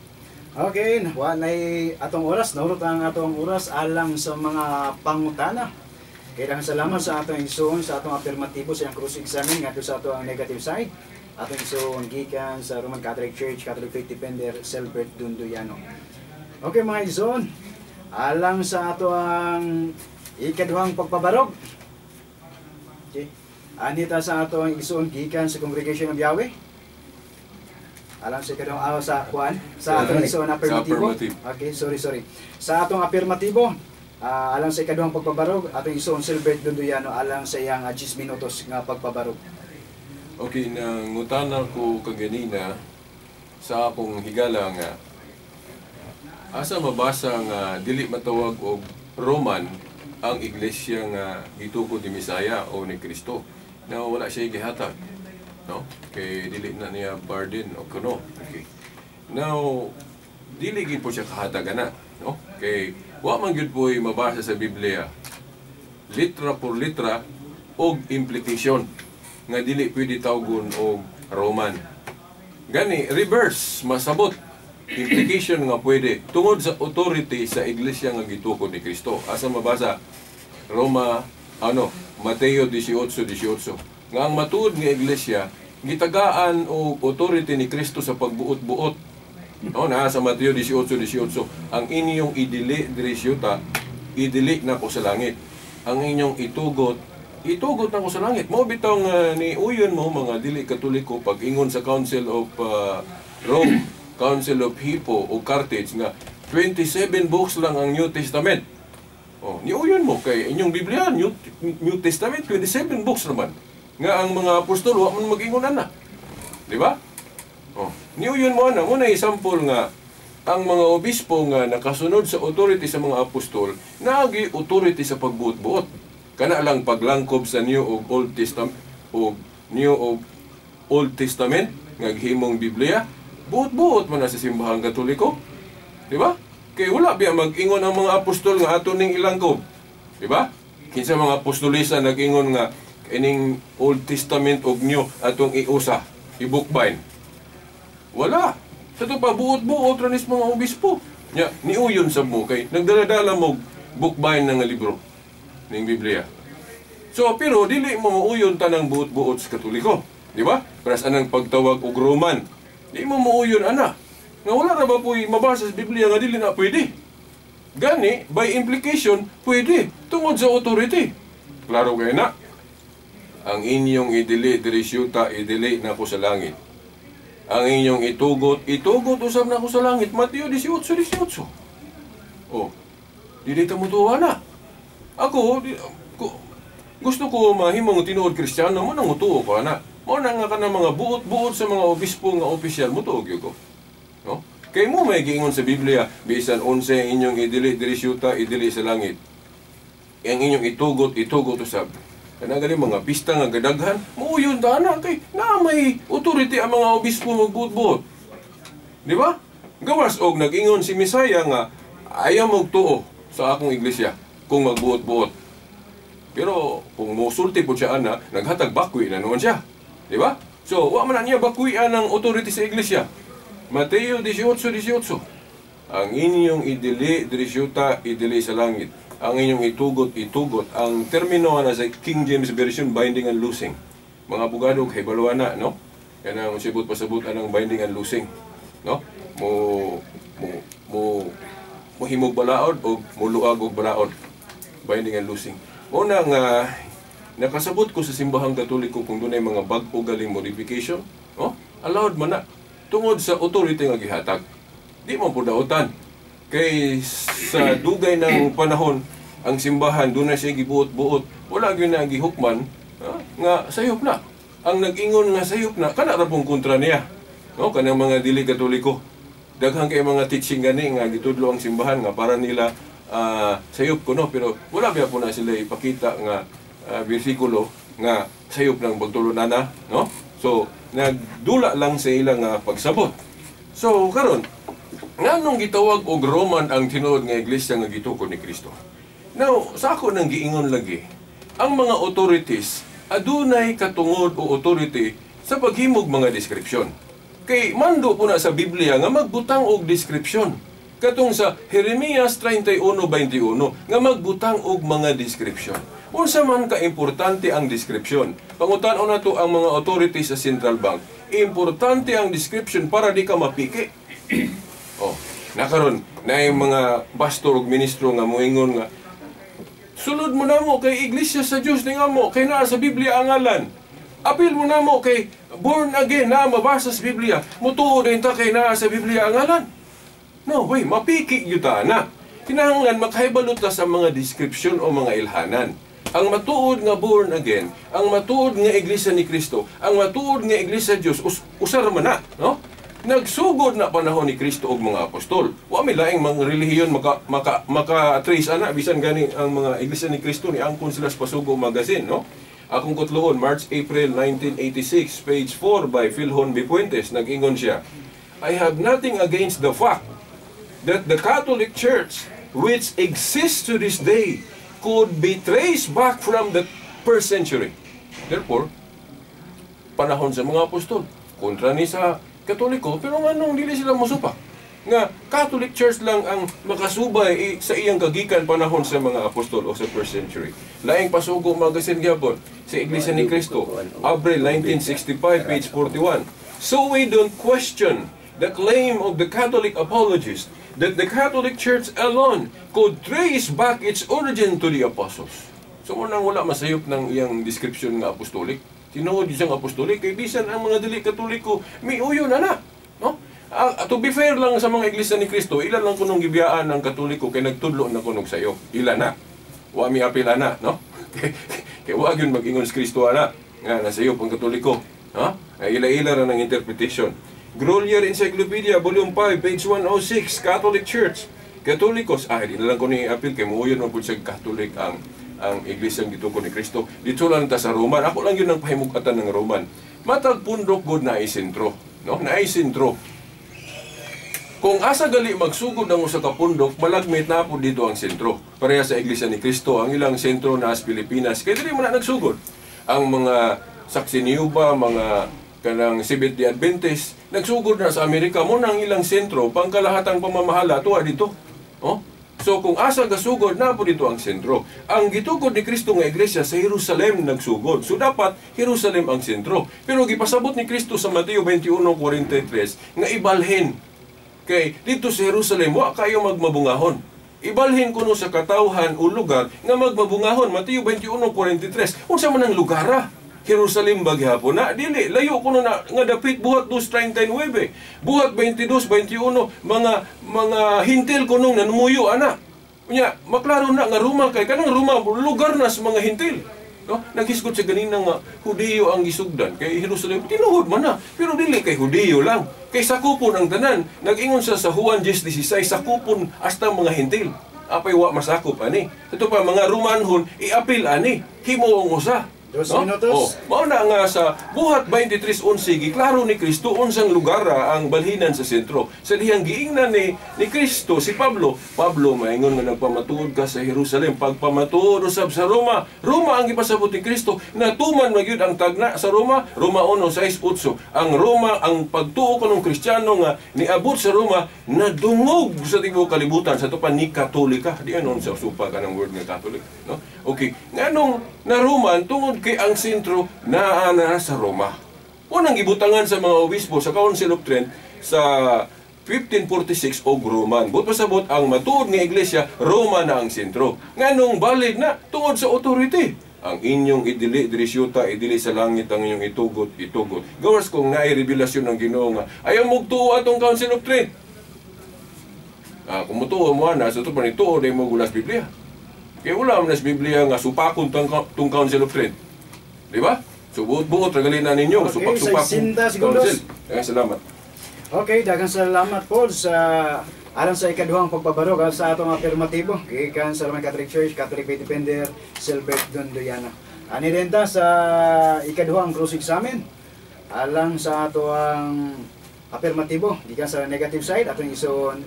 Okay, walay atong oras, nahurot ang atong oras alang sa mga pangutana. Kailangan salamat sa atong igsoon sa atong affirmatibo sa iyang cross examine ngadto sa atong negative side. Atong igsoon gikan sa Roman Catholic Church, Catholic Faith Defender Selbert Dunduyano. Okay, mga igsoon, alang sa ato ang ikaduhang pagpabarog. Okay. Anita sa ato ang igsoon gikan sa Congregation of Yahweh. Alang sa ikaduhang sa kuan sa atong igsoon Sa affirmatibo. affirmative. Okay, sorry, sorry. Sa atong affirmatibo, alang sa ikaduhang pagpabarog, atong igsoon Silbert Dunduyano alang sa iyang 10 minutos nga pagpabarog. Okay, nangutana ko kaganina sa akong higala nga asa mabasa nga dili matawag og Roman ang iglesia nga gitukod ni Misaya o ni Kristo. Na wala siya gihatag. No? Kay dili na niya burden o kuno. Okay. Now, dili gid po siya kahatag ana, no? Kay wa man gyud po'y mabasa sa Biblia litra por litra og implication nga dili pwede tawgon og Roman. Gani reverse masabot implication nga pwede tungod sa authority sa iglesia nga gitukod ni Kristo. Asa mabasa? Roma ano, Mateo 18:18 nga ang matuod nga iglesia gitagaan og authority ni Kristo sa pagbuot-buot. No, naa sa Mateo 18:18, ang inyong idili diri sa yuta, idili nako sa langit. Ang inyong itugot, itugot nako sa langit. Mao bitaw nga ni uyon mo mga dili Katoliko pag ingon sa Council of Rome, Council of Hippo o Carthage nga 27 books lang ang New Testament. Oh, niuyon mo kay inyong Biblia, New Testament 27 books naman. Nga ang mga apostol wa man mag-ingon ana. Di ba? Oh, niuyon mo ana, mao na example nga ang mga obispo nga nakasunod sa authority sa mga apostol, naagi authority sa pagbuot-buot. Kana lang paglangkob sa New ug Old Testament o New ug Old Testament nga gihimong Biblia, buot-buot man na sa Simbahang Katoliko. Di ba? Kay wala biya mag-ingon ang mga apostol nga ato ning ilangkob. Di ba? Kinsa mga apostolisa nag-ingon nga ining Old Testament ug New atong iusa, i-bookbind? Wala. Sa ito pa, buot-buot ra nis mga obispo. Nya, niuyon sa mo kay nagdala-dala mo bookbind na nga libro ning Biblia. So, pero dili mo mauyon tanang buot-buot sa Katoliko. Di ba? Paras anang pagtawag og Roman. Di mo mauyon ana. Nga wala ra ba po'y mabasa sa Biblia nga dili na pwede. Gani, by implication, pwede. Tungod sa authority. Klaro kayo na. Ang inyong idili diri syuta, idili nako sa langit. Ang inyong itugot, itugot usab nako sa langit. Mateo 18:18. Oh, dili ta mutuwa na. Ako, gusto ko mahimong tinuod Kristiyano mo nang mutuo ko ana. Mao na nga kana mga buot-buot sa mga obispo nga opisyal, mutuo gyud ko. No? Kay mo may giingon sa Biblia, bisan unsa ang inyong idili diri syuta, idili sa langit. Ang inyong itugot, itugot usab. Kana gali mga pista nga gadaghan, muuyon ta ana kay naa may authority ang mga obispo magbuot-buot. Di ba? Gawas og nag-ingon si Misaya nga ayaw magtuo sa akong iglesia kung magbuot-buot. Pero kung mosulti po siya ana, naghatag bakwi na noon siya. Di ba? So, wa man na niya bakwian ang authority sa iglesia. Mateo 18:18. Ang inyong idili diri syuta, idili sa langit. Ang inyong itugot, itugot. Ang termino na sa King James Version, binding and loosing. Mga abogado, kay baluan na, no? Yan ang sibot pasabot anang binding and loosing. No? Mo mo mo mohimog balaod o muluag og balaod. Binding and loosing. Una nga nakasabot ko sa Simbahang Katoliko kung dunay mga bag-o galing modification, no? Allowed man na tungod sa authority nga gihatag. Di man po daotan. Kay sa dugay ng panahon ang simbahan doon na siya gibuot-buot. Wala gyud na gihukman nga sayop na. Ang nag-ingon nga sayop na kana ra pong kontra niya. No, kanang mga dili Katoliko. Daghan kay mga teaching gani nga gitudlo ang simbahan nga para nila sayop kuno, pero wala biya po na sila ipakita nga bersikulo nga sayop ng pagtulunan na, no? So nagdula lang sa ilang pagsabot. So karon, nganong gitawag og Roman ang tinuod nga iglesia nga gitukod ni Kristo? Now, sa ako nang giingon lagi, ang mga authorities adunay katungod o authority sa paghimog mga description. Kay mando po na sa Biblia nga magbutang og description. Katong sa Jeremias 31:21 nga magbutang og mga description. Unsa man ka importante ang description? Pangutan-on nato ang mga authorities sa Central Bank. Importante ang description para di ka mapiki. Oh, nakaron na yung mga pastor ug ministro nga moingon nga sulod mo namo kay Iglesia sa Dios ni amo kay naa sa Biblia ang ngalan. Apil mo namo kay born again na mabasa sa Biblia. Mutuo din ta kay naa sa Biblia ang ngalan. No way, mapiki gyud ta na. Kinahanglan makahibalo ta sa mga description o mga ilhanan. Ang matuod nga born again, ang matuod nga Iglesia ni Kristo, ang matuod nga Iglesia Dios, usar man na, no? Nagsugod na panahon ni Kristo og mga apostol. Wa may laing mga relihiyon maka maka maka trace ana, bisan gani ang mga Iglesia ni Cristo ni angkon sila sa Pasugo magazine, no? Akong kutloon, March April 1986, page 4 by Philhon B. Puentes, nag-ingon siya, "I have nothing against the fact that the Catholic Church, which exists to this day, could be traced back from the first century." Therefore, panahon sa mga apostol, kontra ni sa Katoliko, pero nganong dili sila mosupak nga Catholic Church lang ang makasubay sa iyang kagikan panahon sa mga apostol o sa first century? Laing Pasugo magazine gyapon sa Iglesia ni Cristo, Abril 1965, page 41. "So we don't question the claim of the Catholic apologists that the Catholic Church alone could trace back its origin to the apostles." So mao nang wala masayop ng iyang description nga apostolic. Tinuod siyang apostolic kay bisan ang mga dili Katoliko miuyon na na, no? Ah, to be fair lang sa mga Iglesia ni Cristo, ilan lang kunong gibiyaan ng Katoliko kay nagtudlo na kunog sayo. Ila na. Wa mi apil ana, no? Kay wa gyud mag-ingon si Kristo ana nga nasayop ang Katoliko, no? Ay ila-ila ra ng interpretation. Grolier Encyclopedia, Volume 5, page 106, Catholic Church. Katolikos, ah, di na lang ko ni apil kay muuyon man pud siya Catholic ang iglesia gitukod ni Kristo. Dito lang ta sa Roman. Ako lang yun ang pahimugatan ng Roman. Matag pundok gud naay sentro, no? Naay sentro. Kung asa gali magsugod ang usa ka pundok, malagmit na po dito ang sentro. Pareha sa Iglesia ni Cristo, ang ilang sentro na sa Pilipinas. Kaya dili man na nagsugod. Ang mga Saksi ni Jehova, mga kanang Seventh Day Adventist, nagsugod na sa Amerika mo nang ilang sentro pangkalahatang pamamahala tuwa dito. Oh? So kung asa gasugod na po dito ang sentro. Ang gitukod ni Kristo nga iglesia sa Jerusalem nagsugod. So dapat Jerusalem ang sentro. Pero gipasabot ni Kristo sa Mateo 21:43 nga ibalhin kay dito sa Jerusalem wa kayo magmabungahon. Ibalhin kuno sa katawhan o lugar nga magmabungahon. Mateo 21:43. Unsa man ang lugar ah? Jerusalem ba gihapon na? Dili, layo kuno na nga dapit, Buhat 2:39. Buhat 22:21, mga hintil kunong nanumuyo ana. Unya, maklaro na nga Roma kay kanang Roma lugar na sa mga hintil. No? Naghisgot siya ganina nga Hudiyo ang gisugdan kay Jerusalem, tinuod man na, pero dili kay Hudiyo lang. Kay sakupon ang tanan. Nag-ingon siya sa Juan 10:16, sakupon hasta mga hintil. Apay wa masakop ani. Ito pa mga Romanhon iapil ani. Himo ang usa. 2 No? minutos. Oh, mao na nga sa Buhat 23:11 giklaro ni Kristo unsang lugar ang balhinan sa sentro. Sa dihang giingnan ni Kristo si Pablo, "Pablo, maingon nga nagpamatuod ka sa Jerusalem, pagpamatuod usab sa Roma." Roma ang gipasabot ni Kristo. Natuman magyud ang tagna sa Roma, Roma 1:6-8. Ang Roma, ang pagtuo ko ng Kristiyano nga niabot sa Roma, nadungog sa tibuok kalibutan sa tupan ni Katolika. Di anon sa supa ka ng word nga Catholic, no? Okay, nganong na Roman? Tungod kay ang sentro naa na sa Roma. Unang gibutangan sa mga obispo sa Council of Trent sa 1546 og Roman. But pasabot ang matuod nga iglesia, Roma na ang sentro. Nganong valid na? Tungod sa authority. Ang inyong idili diri syuta, idili sa langit, ang inyong itugot, itugot. Gawas kung naay revelasyon ng Ginoo nga ayaw mugtuo atong Council of Trent. Ah, kung mutuo mo ana, sa ito pa nituo na mo gulas Biblia. Kaya wala man sa Biblia nga supakon tong Council of Trent. Di ba? So buot-buot ragali na ninyo, Okay, supak-supak. 60 segundos. Council. Daghang salamat. Okay, daghang salamat po sa alang sa ikaduhang pagpabarog sa atong afirmatibo gikan sa Roman Catholic Church, Catholic Faith Defender Silbert Dondoyano. Ani din ta sa ikaduhang cross examine alang sa ato ang afirmatibo gikan sa negative side, atong ison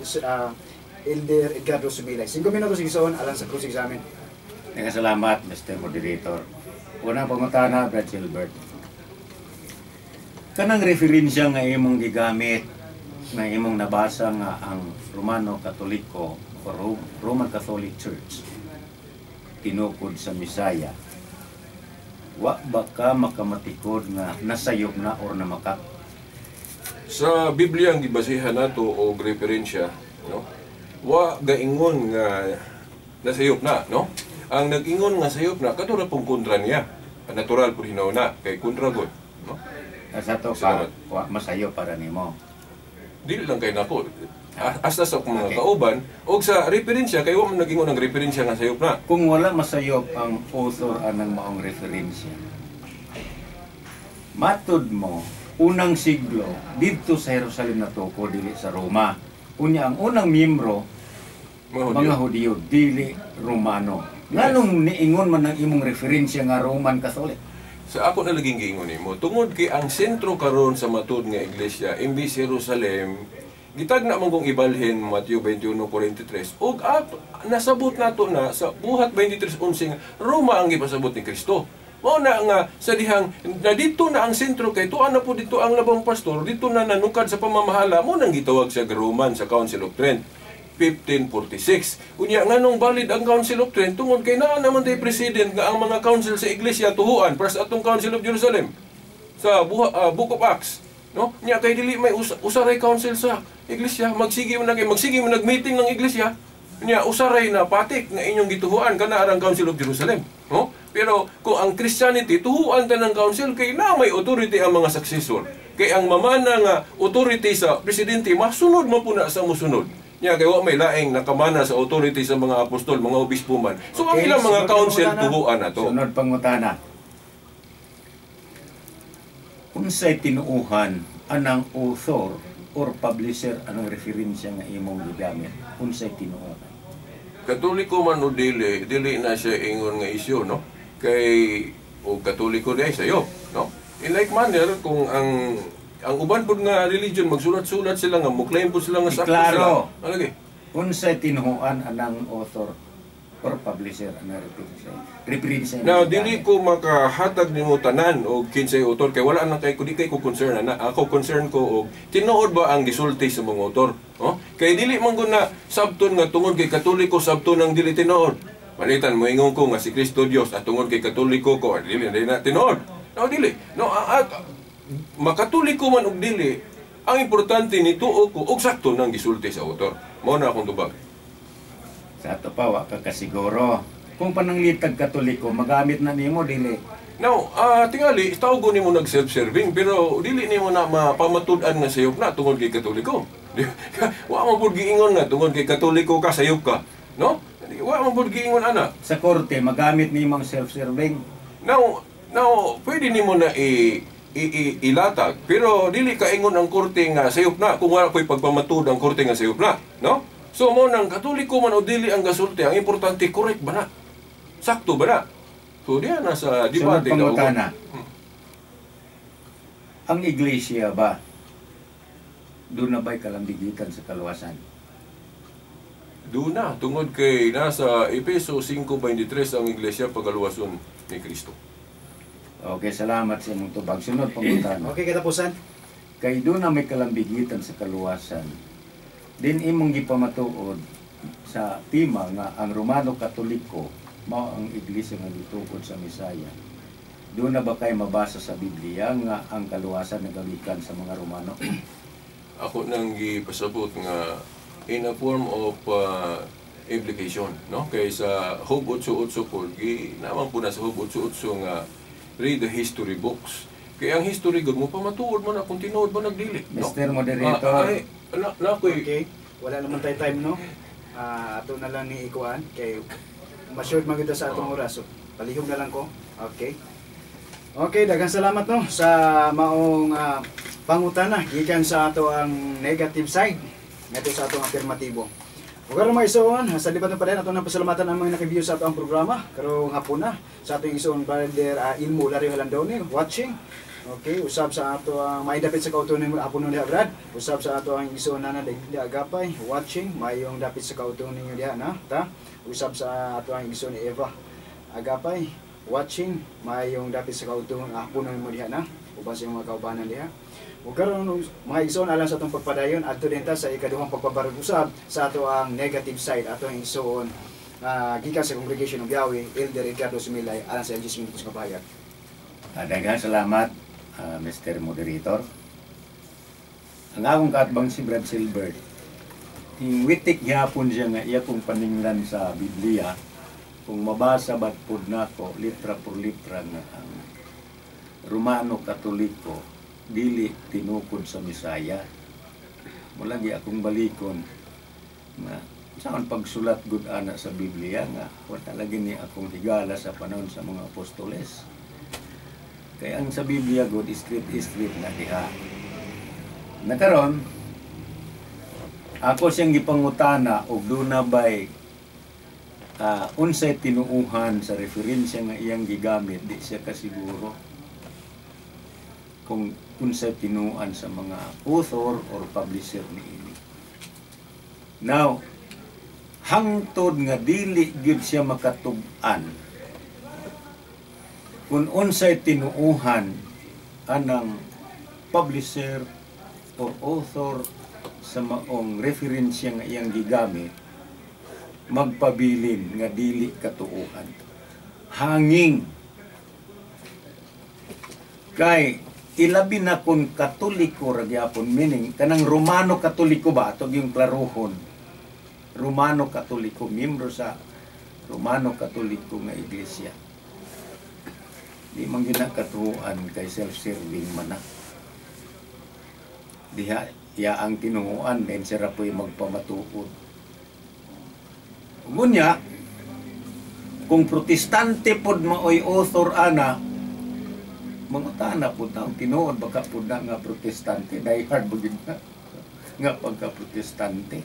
Elder Edgardo Sumilay. 5 minutos, igsoon, alang sa cross examine. Daghang salamat, Mr. Moderator. Unang pangutana, Brad Silbert. Kanang referensya nga imong gigamit, na imong nabasa nga ang Romano Katoliko o Roman Catholic Church tinukod sa Misaya, wa ba ka makamatikod nga nasayop na or namakak? Sa Biblia ang gibasihan nato og referensya, no? Wa gaingon nga nasayop na, no? Ang nag-ingon nga sayop na kadto ra pong kontra niya. Natural pud hinaw na kay kontra gud, no? Sa to ka, Salamat. wa masayop para nimo? Dili lang kay nako. Hasta sa akong mga kauban og sa referensya kay wa man nag-ingon ang referensya nga sayop na. Kung wala masayop ang author anang maong referensya, matud mo Unang siglo didto sa Jerusalem natukod, dili sa Roma. Unya ang unang miyembro mga Hudyo. Mga Hudiyo, dili Romano. Nganong niingon man ang imong referensya nga Roman Catholic? Sa ako na laging giingon nimo, tungod kay ang sentro karon sa matud nga iglesia imbis Jerusalem, gitagna man kong ibalhin Mateo 21:43 ug at nasabot nato na sa Buhat 23:11 nga Roma ang gipasabot ni Kristo. Mao na nga sa dihang na dito na ang sentro kay tuan na po dito ang labang pastor, dito na nanukad sa pamamahala mo nang gitawag sa Roman sa Council of Trent 1546. Unya, nganong valid ang Council of Trent? Tungod kay naa naman tay president nga ang mga council sa iglesia tuhuan para sa atong Council of Jerusalem sa Book of Acts, no? Nya kay dili may usaray council sa iglesia, magsige man nag-meeting ng iglesia. Nya usaray na patik nga inyong gituhuan kana arang Council of Jerusalem, no? Pero kung ang Christianity tuhuan ta ng council kay na may authority ang mga successor. Kay ang mamana nga authority sa presidente masunod man puna sa musunod. Nya kay wa may laing nakamana sa authority sa mga apostol, mga obispo man. So ang Okay, ilang mga sunod na council pangutana. tuhuan na to. Sunod pangutana. Unsay tinuuhan anang author or publisher anang referensya nga imong gigamit? Unsay tinuohan? Katoliko man o dili, dili na siya ingon nga isyu, no? Kay o Katoliko di ay sayo, no? In like manner, kung ang uban pud nga religion magsulat-sulat sila nga mo-claim pud sila nga sakto sila. Klaro. Ano lagi? Unsay tinuohan anang author or publisher anang referensya? Referensya imong Now, dili gigamit. ko makahatag nimo tanan og kinsay author kay wala na kay ko di kay ko concern na ako. Concern ko og tinuod ba ang gisulti sa mga author, no? Kay dili man gud na sabton nga tungod kay Katoliko sabton ang dili tinuod. Malitan mo ingon ko nga si Kristo Dios at tungod kay Katoliko ko dili na tinuod. No, dili. No, makatoliko man og dili, ang importante nituo ko og sakto nang gisulti sa author. Mao na akong tubag. Sa ato pa, wa ka kasiguro. Kung pananglitag Katoliko, magamit na nimo, dili? Now, tingali, tawgo nimo nag self-serving, pero dili nimo na mapamatud-an nga sayop na tungod kay Katoliko. Wa man pud giingon nga tungod kay Katoliko ka sayop ka, no? Wa man pud giingon ana. Sa korte, magamit nimo ang self-serving? Now, pwede nimo na ilatag, pero dili ka ingon ang korte nga sayop na kung wala ko'y pagpamatud ang korte nga sayop na, no? So mo nang Katoliko man o dili ang gasulti, ang importante correct ba na? Sakto ba na? So diya na sa Sunod debate na pangutana. Ang iglesia ba, doon na ba'y kalambigitan sa kaluwasan? Doon na, tungod kay nasa Epeso 5:23 ang iglesia pagaluwason ni Kristo. Okay, salamat sa imong tubag. Sunod pangutana. Okay, katapusan. Kay doon na may kalambigitan sa kaluwasan. Din imong gipamatuod sa tema nga ang Romano Katoliko mao ang iglesia nga gitukod sa Misaya. Doon na ba kay mabasa sa Biblia nga ang kaluwasan nagagikan sa mga Romano? Ako nang gipasabot nga in a form of implication, no? Kay sa Job 8:8 ko, gi naman po na sa Job 8:8 nga read the history books. Kay ang history gud mo pamatuod mo na kung tinuod ba nagdili, no? Mr. Moderator. Ah, ay, na ako'y Okay. Wala naman tayo time, no? Ah, ato na lang ni ikuan kay ma-short man gyud ta sa atong oras. So, palihog na lang ko. Okay. Okay, daghang salamat, no, sa maong pangutana gikan sa ato ang negative side ngadto sa atong afirmatibo. Ug karon, mga igsoon, sa libat na pa rin ato nang pasalamatan ang mga naki-view sa ato ang programa karong hapon na sa atong igsoon brother Ilmo Lario Halandone watching. Okay, usab sa ato ang may dapit sa kautuon nimo hapon diha, Brad. Usab sa ato ang igsoon Nana di Agapay watching, mayong dapit sa kautuon ninyo diha na ta. Usab sa ato ang igsoon ni Eva Agapay watching, mayong dapit sa kautuon hapon nimo diha na uban sa imong mga kaubanan diha. Ug karon, mga igsoon, alang sa atong pagpadayon, adto din ta sa ikaduhang pagpabarog usab sa ato ang negative side, ato ang igsoon gikan sa Congregation of Yahweh, Elder Edgardo Sumilay, alang sa LG Minutos nga pahayag. Daghang salamat, Mr. Moderator. Ang akong kaatbang si Brad Silbert, witik gyapon siya nga iya kong paninglan sa Biblia, kung mabasa ba't pud nako litra por litra nga ang Romano Katoliko dili tinukod sa Misaya. Mula gi akong balikon nga saan pagsulat gud ana sa Biblia nga wala lagi ni akong higala sa panahon sa mga apostoles. Kay ang sa Biblia god, straight straight na diha. Nakaron ako siyang gipangutana og duna bay unsay tinuuhan sa referensya nga iyang gigamit, di siya kasiguro kung unsay tinuan sa mga author or publisher niini. Now, hangtod nga dili gyud siya makatub-an kung unsay tinuuhan anang publisher or author sa maong referensya nga iyang gigamit, magpabilin nga dili katuuhan. Hanging kay ilabi na kung Katoliko ra gyapon, meaning kanang Romano Katoliko ba ato yung klarohon. Romano Katoliko, miyembro sa Romano Katoliko nga iglesia. Di man gyud na katuohan kay self-serving man na. Diha iya ang tinuohan then sira po'y magpamatuod. Ngunya, kung Protestante pod maoy author ana, mangutana pod ta ang tinuod, baka pod na nga Protestante, die hard ba gyud na nga pagka-Protestante.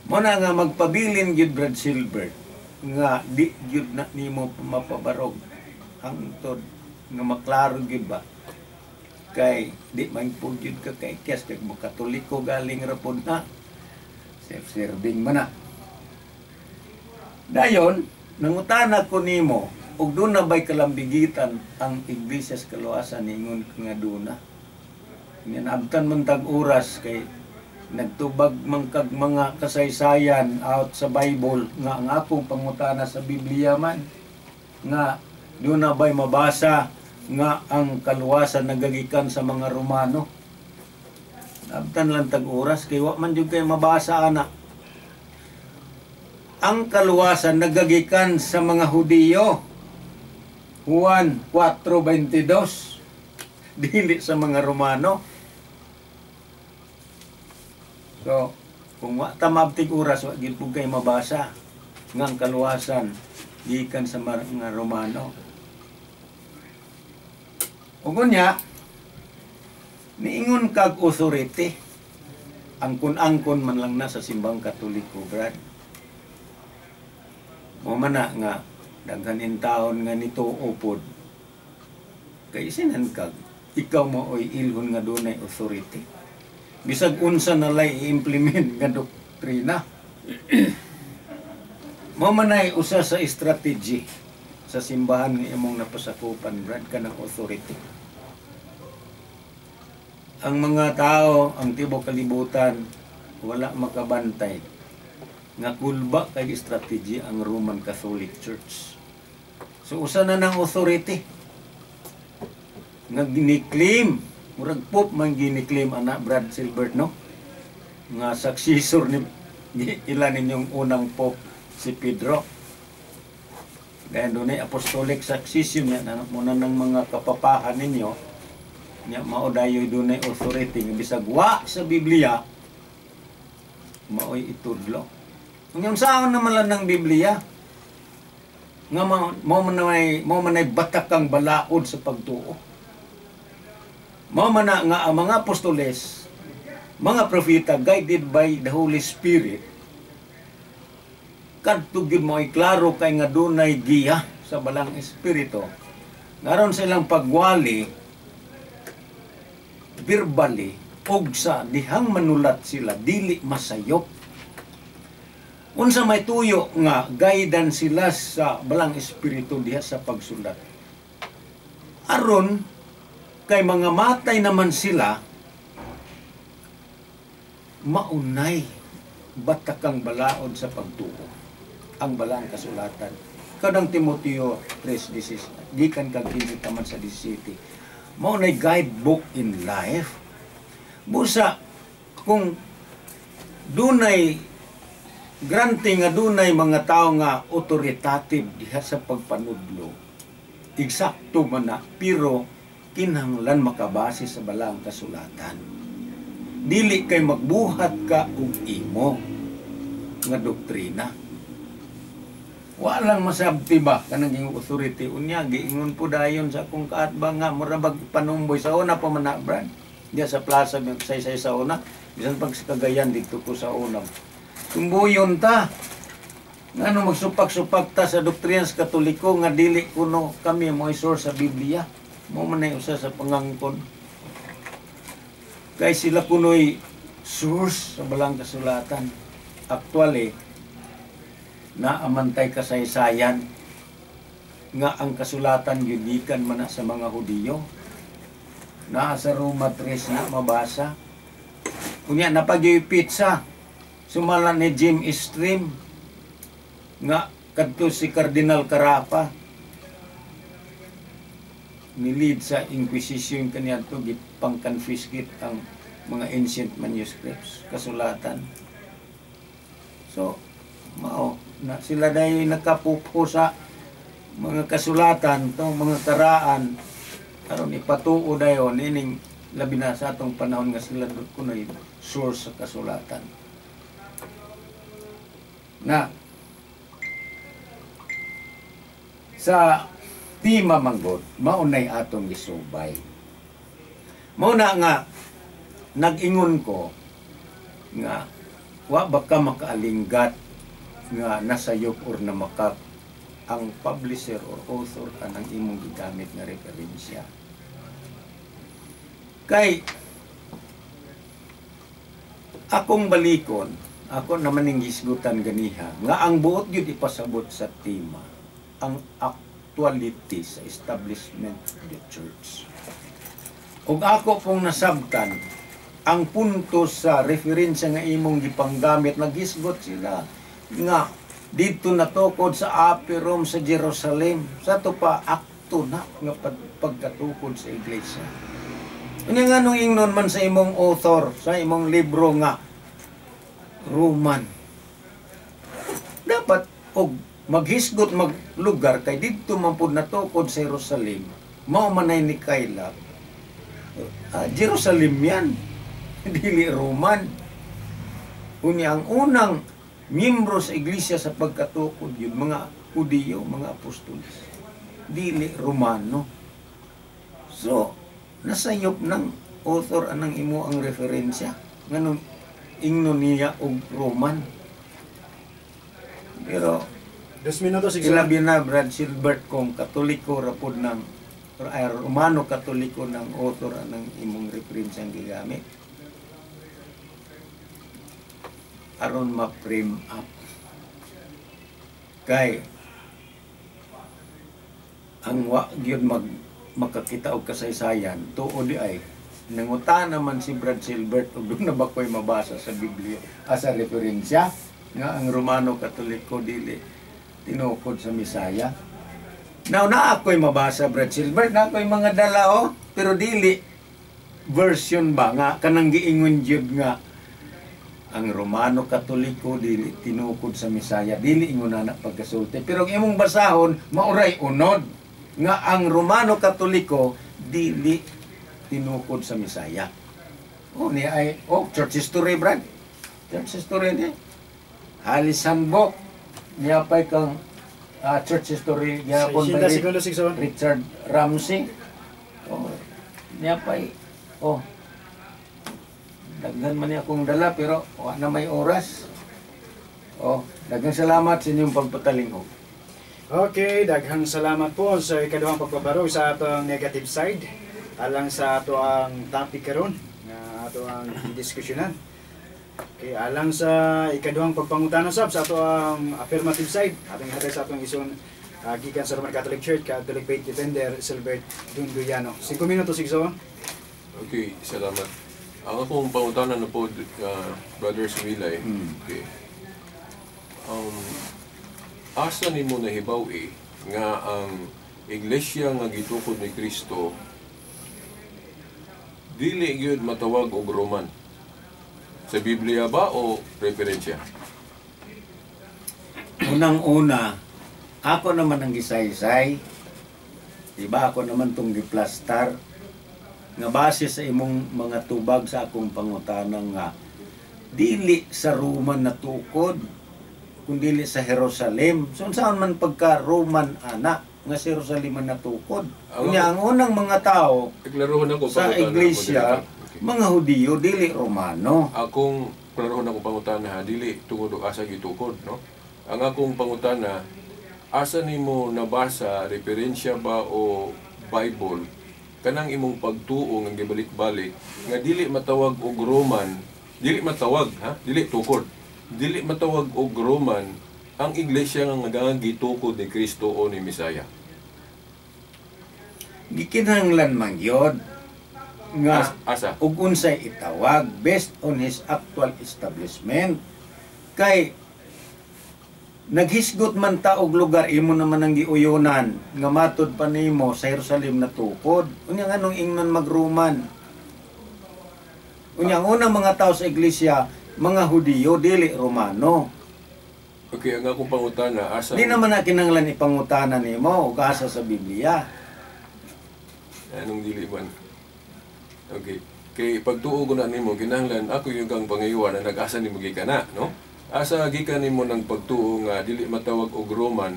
Mo na nga magpabilin gyud, Brad Silbert, nga di gyud na nimo mapabarog hangtod nga maklaro gyud ba, kay di man pud gyud ka kay kes kay mo Katoliko galing ra pod na, self-serving man na. Dayon nangutana ko nimo og duna bay kalambigitan ang Iglesia sa Kaluwasan, ningon ka nga duna. Nya naabtan man tag oras kay nagtubag man kag mga kasaysayan out sa Bible, nga ang akong pangutana sa Biblia man nga duna bay mabasa nga ang kaluwasan nagagikan sa mga Romano. Abtan lang tag oras kay wa man jud kay mabasa ana. Ang kaluwasan nagagikan sa mga Hudiyo. Juan 4:22, dili sa mga Romano. So, kung wa ta maabtig oras, wa gyud pud kay mabasa nga ang kaluwasan gikan sa mga Romano. Ug unya, niingon kag authority, angkon-angkon man lang na sa Simbang Katoliko, Brad. Mo man na nga daghan in taon nga nito upod kay sinan kag ikaw mo oy ilhon nga dunay authority. Bisag unsa na lay i-implement nga doktrina. Mo man ay usa sa strategy sa simbahan nga imong napasakupan, Brad, kanang authority. Ang mga tao, ang tibok kalibutan, wala makabantay nga kulba kay strategy ang Roman Catholic Church. So usa na ng authority nga gini-claim, murag Pope man gini-claim ana, Brad Silbert, no? Nga successor ni ila ninyong unang Pope, si Pedro. Dahil doon ay apostolic succession niya na muna ng mga kapapahan ninyo nya mao dayoy dunay authority nga bisag wa sa Biblia maoy itudlo. Ang saon naman lang ng Biblia nga mao man ay batakang balaod sa pagtuo. Mao man na nga ang mga apostoles, mga propeta, guided by the Holy Spirit, kadto gyud mo ay klaro kay nga dunay giya sa Balang Espiritu. Ngaron sa ilang pagwali verbally og sa dihang manulat sila dili masayop. Unsa may tuyo nga guidance sila sa Balang Espiritu diha sa pagsulat. Aron kay mga matay naman sila, maunay batakang balaod sa pagtuo ang balang kasulatan. Kadang Timoteo 3:16 gikan kag 15 taman sa 17, mao nay guidebook in life. Busa kung dunay granting nga dunay mga tao nga authoritative diha sa pagpanudlo, eksakto man na, pero kinahanglan makabase sa balang kasulatan. Dili kay magbuhat ka og imo nga doktrina. Walang masabti ba kanang ging authority unya giingon po dayon sa akong kaatbang nga mura bag panumboy sa una pa man na, Brad. Diya sa plaza saysay sa una, bisan pag sa Cagayan dito ko sa una. Tumbuyon ta. Ngano magsupak-supak ta sa doktrina sa Katoliko nga dili kuno kami mo source sa Biblia. Mo man ay usa sa pangangkon. Kay sila kuno'y source sa balang kasulatan. Actually, naamantay kasaysayan nga ang kasulatan gikan man na sa mga Hudiyo. Naa sa Roma 3 na mabasa. Unya napagyoy pizza. Sumala ni Jim Stream nga kadto si Cardinal Carafa ni-lead sa Inquisition kaniadto, gipang-confiscate ang mga ancient manuscripts, kasulatan. So mao na sila dahil nakapupo sa mga kasulatan tong mga karaan aron ipatuo dayon ining labi na sa atong panahon nga sila kuno'y source sa kasulatan na sa tima manggod maunay atong gisubay. Mao na nga nag-ingon ko nga wa ba ka makaalinggat nga nasayop or namakak ang publisher or author anang imong gigamit nga referensya. Kay akong balikon, ako naman ning gisgutan ganiha nga ang buot gyud ipasabot sa tema ang actuality sa establishment of the church. Ug ako pong nasabtan ang punto sa referensya nga imong gipanggamit, nagisgot sila nga dito natukod sa Upper Room sa Jerusalem. Sa to pa akto na nga pagkatukod sa iglesia. Unya nga nung ingnon man sa imong author sa imong libro nga Roman, dapat og maghisgot maglugar kay didto man pud natukod sa Jerusalem, mao man ay ni Kayla, Jerusalem yan, dili Roman. Unya ang unang miyembro sa iglesia sa pagkatukod yun mga Hudiyo, mga apostoles, dili Romano. So nasayop ng author anang imo ang referensya nganong ingnon niya og Roman. Pero 2 minutos, igsoon. ilabi na Brad Silbert kung Katoliko rapod ng ay, Romano Katoliko ng author anang imong referensya ang gigamit aron ma-frame up kay ang wa gyud mag makakita og kasaysayan tuod di ay nanguta naman si Brad Silbert og doon na ba ko'y mabasa sa Biblia sa referensya nga ang Romano Katoliko dili tinukod sa Misaya. Now na ako'y mabasa, Brad Silbert, na ako'y mga dala oh, pero dili version ba nga kanang giingon jud nga ang Romano Katoliko dili tinukod sa Misaya, dili ingon na pagkasulti. Pero ang imong basahon mauray unod nga ang Romano Katoliko dili tinukod sa Misaya. Oh ni ay oh church history, Brad. Church history ni Halis Handbook niya pa'y kang church history gyapon by 60 segundos, igsoon. Richard Ramsey. Oh, niya pa'y oh daghan man niya akong dala pero wa na may oras. Oh, daghang salamat sa inyong pagpatalingog. Okay, daghang salamat po sa ikaduhang pagpabaro sa atong negative side alang sa ato ang topic karon nga ato ang diskusyonan. Okay, alang sa ikaduhang pagpangutana sab sa ato ang affirmative side, atong ihatag sa atong ison gikan sa Roman Catholic Church, Catholic Faith Defender Silbert Dunduyano. 5 minutos, igsoon. Okay, salamat. Ang akong pangutana na po, Brother Sumilay, okay. Asa nimo nahibaw eh, nga ang iglesia nga gitukod ni Kristo dili gyud matawag og Roman? Sa Biblia ba o referensya? Unang-una, ako naman ang gisaysay. Diba ako naman tong giplastar nga base sa imong mga tubag sa akong pangutana nga dili sa Roman natukod. Kundi sa Jerusalem. So unsaon man pagka Roman ana nga sa Jerusalem man natukod? Unya ang unang mga tao Iklarohon ako sa pangutana, iglesia, moderator. Okay. mga Hudiyo, dili Romano. Akong klarohon ako pangutana ha, dili tungod og asa gitukod, no? Ang akong pangutana, asa nimo nabasa, referensya ba o Bible, kanang imong pagtuo nga gibalik-balik nga dili matawag og Roman, dili matawag ha, dili tukod, dili matawag og Roman ang iglesia nga nga gitukod ni Kristo o ni Mesaya? Gikinahanglan man gyud nga Asa? Ug unsay itawag based on his actual establishment, kay naghisgot man ta og lugar, imo naman ang giuyonan nga matud pa nimo sa Jerusalem natukod. Unya nganong ingnon magruman? Unya ang unang mga tao sa iglesia, mga Hudiyo, dili Romano. Okay, ang akong pangutana, asa? Di naman na kinahanglan ipangutana nimo ug asa sa Biblia. Anong dili man? Okay. Kay pagtuo ko na nimo, kinahanglan ako yung kang pangayuan na nag-asa nimo gikan na, no? Asa gikan nimo ng pagtuo nga dili matawag og Roman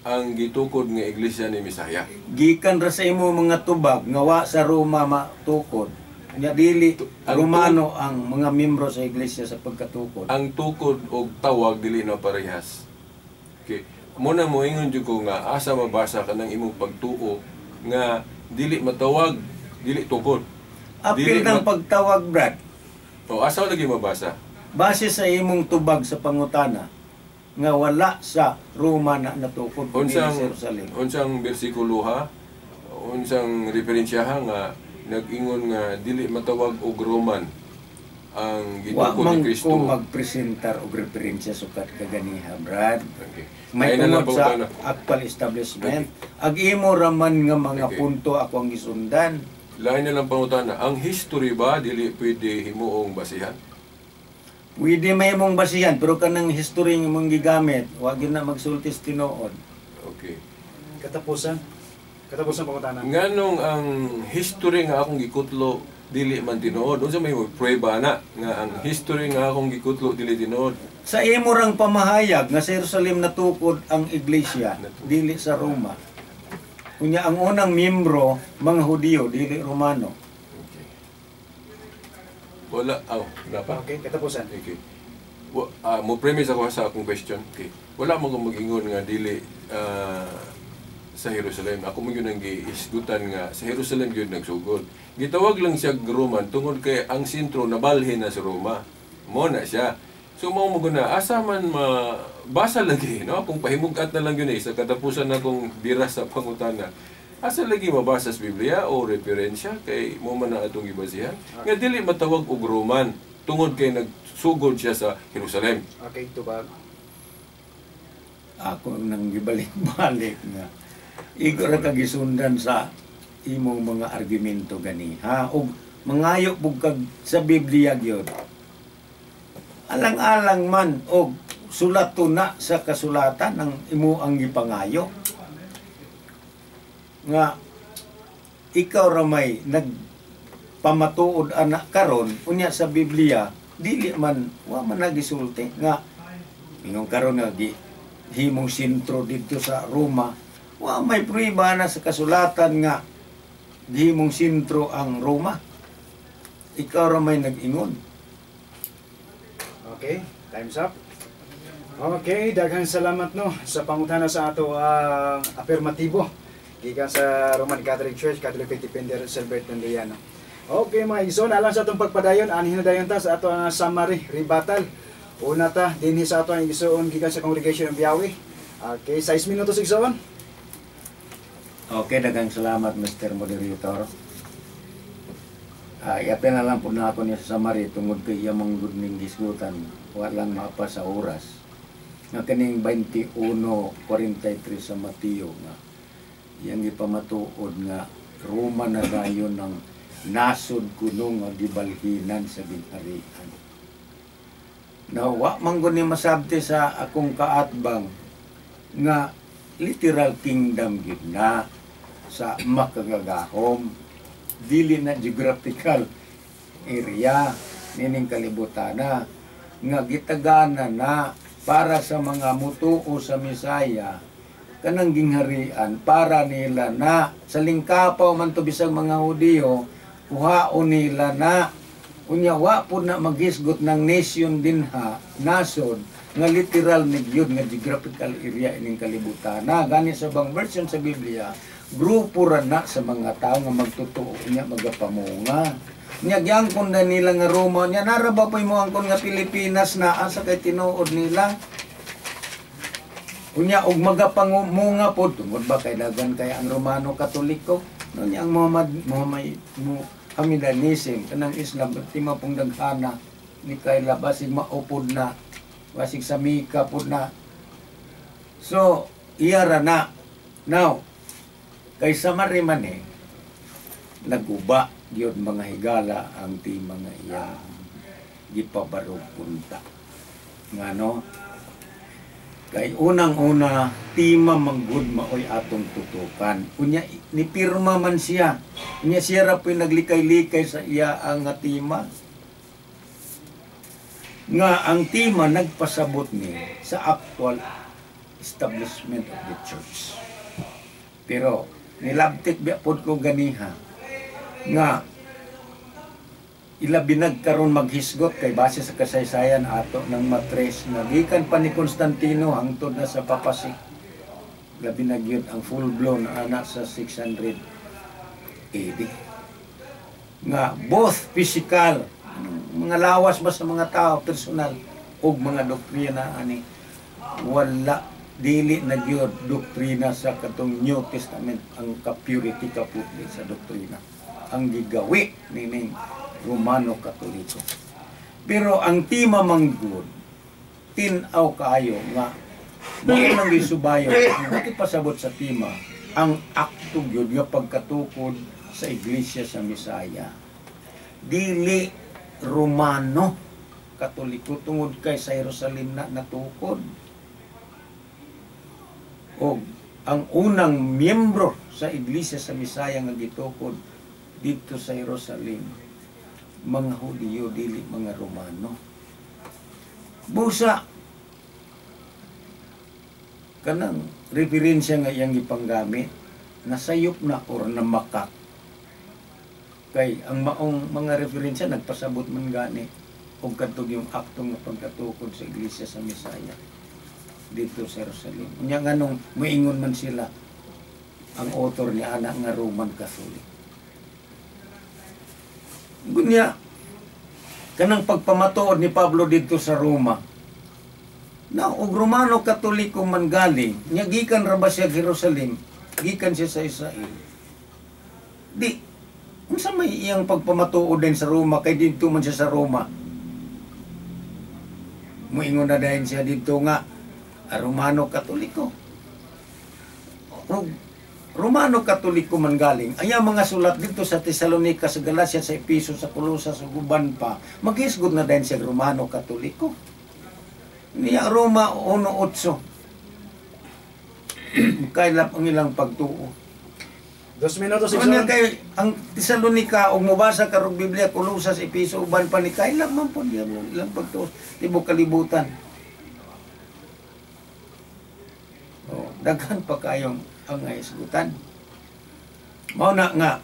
ang gitukod nga iglesia ni Mesaya? Gikan ra sa imo mga tubag nga wa sa Roma matukod. Nya dili Romano ang mga membro sa iglesia sa pagkatukod. Ang tukod og tawag dili na parehas. Okay. Mo na moingon jud ko nga asa mabasa kanang imong pagtuo nga dili matawag, dili tukod. Apil Dili ng pagtawag, Brad. O asa lagi mabasa? Base sa imong tubag sa pangutana nga wala sa Roma na natukod kundi sa Unsang Jerusalem. Unsang bersikulo ha? Unsang referensya ha nga nag-ingon nga dili matawag og Roman ang Wa gitukod man ni Kristo? ko magpresentar og referensya sukat kaganiha, Brad. Okay. May Ay na lang tungod sa pangutana. actual establishment. Ag imo raman nga mga punto ako ang gisundan. Lain na lang pangutana. Ang history ba dili pwede himuong basihan? Pwede may imong basihan, pero kanang history nga imong gigamit, wa gyud na magsulti sa tinuod. Okay. Katapusan. Katapusan pangutana. Nganong ang history nga akong gikutlo dili man tinuod? Unsa may prueba na nga ang history nga akong gikutlo dili tinuod? Sa imo rang pamahayag nga sa Jerusalem natukod ang iglesia, dili sa Roma. Unya ang unang miyembro mga Hudiyo, dili Romano. Okay. Wala, aw, wala pa. Okay, katapusan. Okay. Mo premise ako sa akong question. Okay. Wala mo kong mag-ingon nga dili sa Jerusalem. Ako mo yun ang giisgutan nga sa Jerusalem yun nagsugod. Gitawag lang siya Roman tungod kay ang sentro nabalhin na sa Roma. Mo na siya. So mao mo guna asa man mabasa lagi, no? Kung pahimugat na lang yun eh sa katapusan na kong bira sa pangutana. Asa lagi mabasa sa Biblia o referensya kay mo man na atong gibasihan nga dili matawag og Roman tungod kay nagsugod siya sa Jerusalem? Okay, tubag. Ako nang gibalik-balik nga igo ra ka gisundan sa imong mga argumento ganiha ug mangayo pug kag sa Biblia gyud. Alang-alang man og sulat to na sa kasulatan ang imo ang gipangayo nga ikaw ra may nagpamatuod ana karon. Unya sa Biblia dili man, wa man nagisulti nga ingon karon nga gi himong sentro didto sa Roma. Wa may prueba na sa kasulatan nga gihimong sentro ang Roma. Ikaw ra may nag-ingon. Okay, time's up. Okay, daghang salamat, no, sa pangutana sa ato ang apermatibo gikan sa Roman Catholic Church, Catholic Faith Defender Silbert Nanduyano. Okay, mga igsoon, alang sa atong pagpadayon, anhin na dayon ta sa ato ang summary rebuttal. Una ta dinhi sa ato ang igsoon gikan sa Congregation of Yahweh. Okay, 6 minutos, igsoon. Okay, daghang salamat, Mr. Moderator. Iapil na lang po na ako niya sa summary tungod kay iya mong good ning gisgutan. Walang mapa sa oras. Nga kaning 21:43 sa Mateo nga iyang gipamatuod nga Roma na dayon ng nasod kuno nga gibalhinan sa ginharian. Na wa man gud ni masabti sa akong kaatbang nga literal kingdom gyud na sa makagagahom, dili na geographical area nining kalibutana nga gitagana na. Para sa mga mutuo sa Misaya, kanang gingharian para nila na sa lingkapaw man to bisag mga Hudiyo, kuhaon nila na. Unya wa pud na maghisgot ng nation dinha, nasod nga literal ni gyud nga geographical area ining kalibutan na. Gani sa bang version sa Biblia, grupo ra na sa mga tao nga magtotoo nya magapamunga. Nya gyangkon na nila nga Roma, nya nara ba po mo angkon nga Pilipinas na asa kay tinuod nila? Unya og magapangumunga pod tungod ba kay dagan kay ang Romano Katoliko? No nya ang Muhammad Muhammad Muhammedanism, kanang Islam, tima pong daghana ni kay basig maupod na, basig sa Mika pod na. So iya ra na. Now kay sa mariman eh, naguba gyud, mga higala, ang tima nga iyang gipabarog punta. Ngano? Kay unang-una, tima manggod maoy atong tutukan. Unya nipirma man siya. Unya siya ra po'y naglikay-likay sa iya ang nga tima. Nga ang tima nagpasabot ni sa actual establishment of the church. Pero nilabtik biya pod ko ganiha nga ilabi nagkaron maghisgot kay base sa kasaysayan ato ng matres nga gikan pa ni Constantino hangtod na sa papacy. Labi na gyud ang full blown ana sa 600 AD nga both physical, mga lawas ba sa mga tao, personal ug mga doktrina ani, wala, dili na gyud doktrina sa katong New Testament ang ka-purity, kaputli sa doktrina ang gigawi nining Romano Katoliko. Pero ang tima manggod, tin-aw kaayo nga mao nang gisubayo ang pasabot sa tima ang akto gyud nga pagkatukod sa Iglesia sa Misaya. Dili Romano Katoliko tungod kay sa Jerusalem na natukod. Og ang unang miyembro sa Iglesia sa Misaya nga gitukod dito sa Jerusalem, mga Hudiyo, dili mga Romano. Busa kanang referensya nga iyang gipanggamit, nasayop na or namakak. Kay ang maong mga referensya nagpasabot man gani og kadtong yung akto nga pagkatukod sa Iglesia sa Misaya dito sa Jerusalem. Unya nganong moingon man sila ang author ni ana nga Roman Catholic? Gunya kanang pagpamatuod ni Pablo dito sa Roma na og Romano Katoliko man galing nya, gikan ra ba siya Jerusalem, gikan siya sa Israel, di unsa may iyang pagpamatuod din sa Roma kay didto man siya sa Roma? Moingon na dayon siya didto nga Romano Katoliko. Og Romano Katoliko man galing, ay ang mga sulat dito sa Tesalonica, sa Galacia, sa Episo, sa Colosa, sa uban pa, maghisgot na din siya Romano Katoliko. Niya Roma 1.8. Kailap ang ilang pagtuo. 2 minutos, So, niya Igsoon. Kay ang Tesalonica og mobasa ka rog Biblia, Colosas, Episo, uban pa, ni kailap man po niya ilang pagtuo tibok kalibutan. Oh, daghan pa kayong ang hisgutan. Mao na nga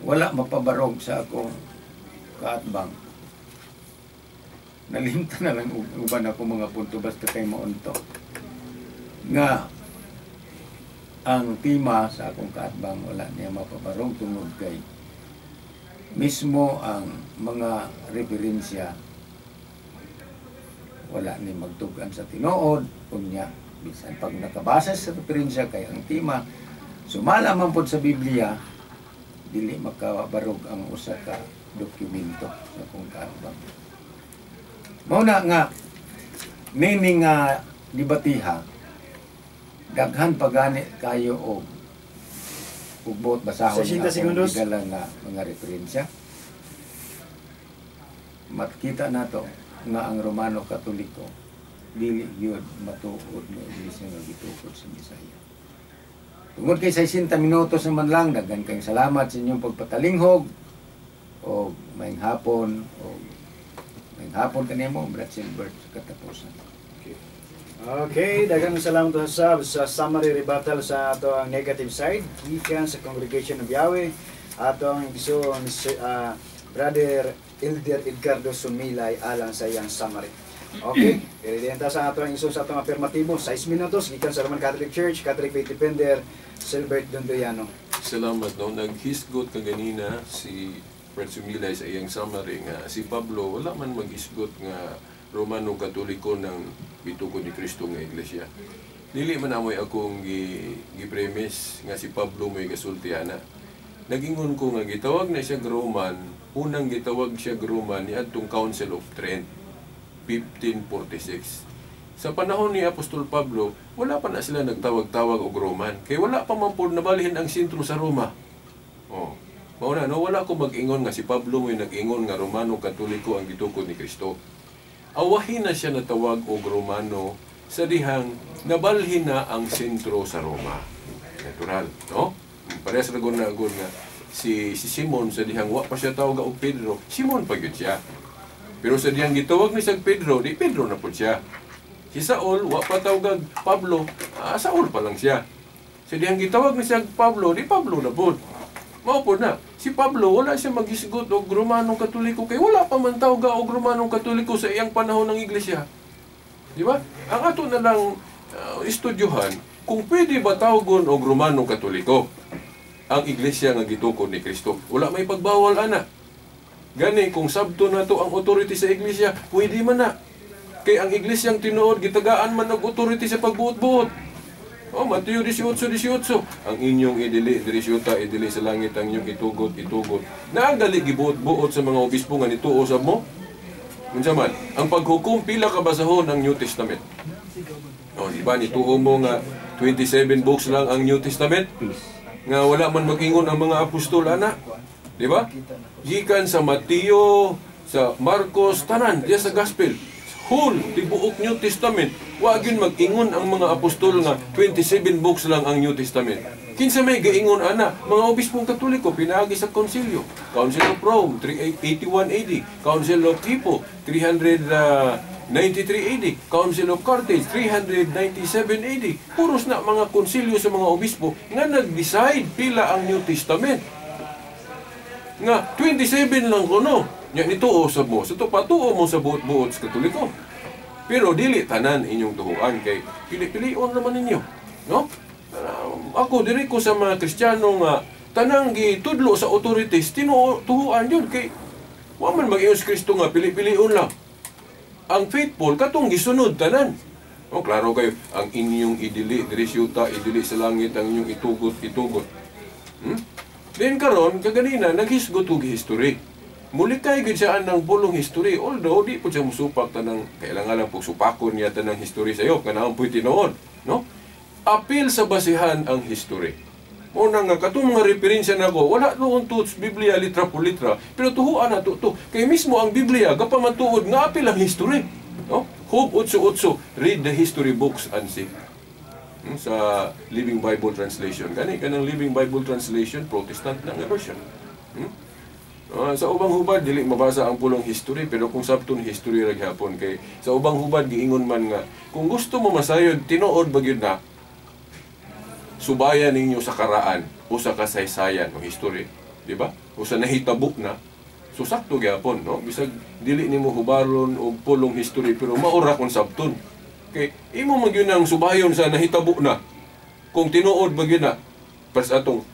wala mapabarog sa akong kaatbang. Nalimtan na lang uban ako mga punto, basta kay maunto. Nga ang tema sa akong kaatbang wala niya mapabarog tungod kay mismo ang mga referensya wala ni magtugan sa tinuod. Unya bisan pag nakabasa sa referensya kay ang tema sumala man pod sa Biblia, dili makabarog ang usa ka dokumento sa akong kaatbang. Mao na nga nini nga debatiha, daghan pa gani kayo og buot basahon 60 nga akong segundos. gidala nga mga referensya. Makita nato nga ang Romano Katoliko dili gyud matuod nga iglesia nga gitukod sa Misaya. Tungod kay 60 minutos naman lang, daghan kayong salamat sa inyong pagpatalinghog o maayong hapon o maayong Maayong hapon kanimo, Brad Silbert, sa katapusan. Okay. Okay, daghang salamat sab sa summary rebuttal sa ato ang negative side gikan sa Congregation of Yahweh, atong igsoon si Brother Elder Edgardo Sumilay alang sa iyang summary. Okay, iridenta sa ato ang igsoon sa atong afirmatibo, 6 minutos, gikan sa Roman Catholic Church, Catholic Faith Defender Silbert Dondoyano. Salamat, no. Naghisgot kaganina si Fred Sumilay sa iyang summary nga si Pablo wala man maghisgot nga Romano Katoliko ng gitukod ni Kristo nga iglesia. Dili man amoy akong gi-premise nga si Pablo may gasulti ana. Nagingon ko nga gitawag na siya Roman, unang gitawag siya Roman ni adtong Council of Trent, 1546. Sa panahon ni Apostol Pablo, wala pa na sila nagtawag-tawag og Roman. Kay wala pa man pod nabalhin ang sentro sa Roma. Oh. Mao na, no, wala ko mag-ingon nga si Pablo mo'y nag-ingon nga Romano Katoliko ang gitukod ni Kristo. Awahin na siya natawag og Romano sa dihang nabalhin na ang sentro sa Roma. Natural, no? Parehas ra gud na gud nga si Simon, sa dihang wa pa siya tawag og Pedro, Simon pa gyud siya. Pero sa dihang gitawag ni siya Pedro, di Pedro na pud siya. Si Saul, wa pa tawag Pablo, Saul pa lang siya. Sa dihang gitawag ni siya Pablo, di Pablo na pud. Mao pud na. Si Pablo, wala siya maghisgot og Romanong Katoliko kay wala pa man tawag og Romanong Katoliko sa iyang panahon ng iglesia. Di ba? Ang ato na lang estudyuhan kung pwede ba tawgon og Romanong Katoliko ang iglesia nga gitukod ni Kristo. Wala may pagbawal ana. Gani kung sabto na to ang authority sa iglesia, pwede man na. Kay ang iglesyang tinuod gitagaan man og authority sa pagbuot-buot. Oh, Mateo 18:18. Ang inyong idili diri sa yuta, idili sa langit, ang inyong itugot, itugot. Naagali gibuot-buot sa mga obispo nga nituo sab mo. Unsa man, ang paghukom, pila ka basahon ang New Testament? Oh, di ba nituo mo nga 27 books lang ang New Testament? Nga wala man mag-ingon ang mga apostol ana. Di ba? Gikan sa Mateo, sa Marcos, tanan diya sa Gospel. Whole tibuok New Testament, wa gyud mag-ingon ang mga apostol nga 27 books lang ang New Testament. Kinsa may gaingon ana? Mga obispong Katoliko pinaagi sa konsilyo. Council of Rome 381 AD, Council of Hippo 393 AD, Council of Carthage 397 AD. Puros na mga konsilyo sa mga obispo nga nag-decide pila ang New Testament. Nga 27 lang kuno. Nya nituo sab mo. Sa to patuo mo sa buot-buot sa Katoliko. Pero dili tanan inyong tuhuan kay pili-pilion naman ninyo. No? Ako diri ko sa mga Kristiyano nga tanang gitudlo sa authorities tinuo tuhuan yun kay wa man mag-ingon si Kristo nga pili-pilion lang. Ang faithful katong gisunod tanan. Oh, klaro kayo, ang inyong idili diri sa yuta, idili sa langit, ang inyong itugot, itugot. Then karon kaganina naghisgot og history. Muli kay gid siya ang pulong history, although di po siya musupak tanang kailangan lang po supakon niya tanang history sayo kanang po tinuod, no? Apil sa basihan ang history. Mo na nga katong mga referensya nako wala noon to sa Biblia litra por litra, pero tuhuan na to to kay mismo ang Biblia gapamatuod nga apil ang history, no? Job 8:8, "Read the history books and see." Sa Living Bible Translation. Gani kanang Living Bible Translation, Protestant na nga version. Sa ubang hubad dili mabasa ang pulong history, pero kung sabton history ra gihapon kay sa ubang hubad giingon man nga kung gusto mo masayod tinuod ba gyud na, subayan ninyo sa karaan o sa kasaysayan o history, di ba? O sa nahitabo na. So sakto gyapon, no? Bisag dili nimo hubaron og pulong history, pero maura kung sabton. Kay imo man gyud ang subayon sa nahitabo na. Kung tinuod ba gyud na, pas atong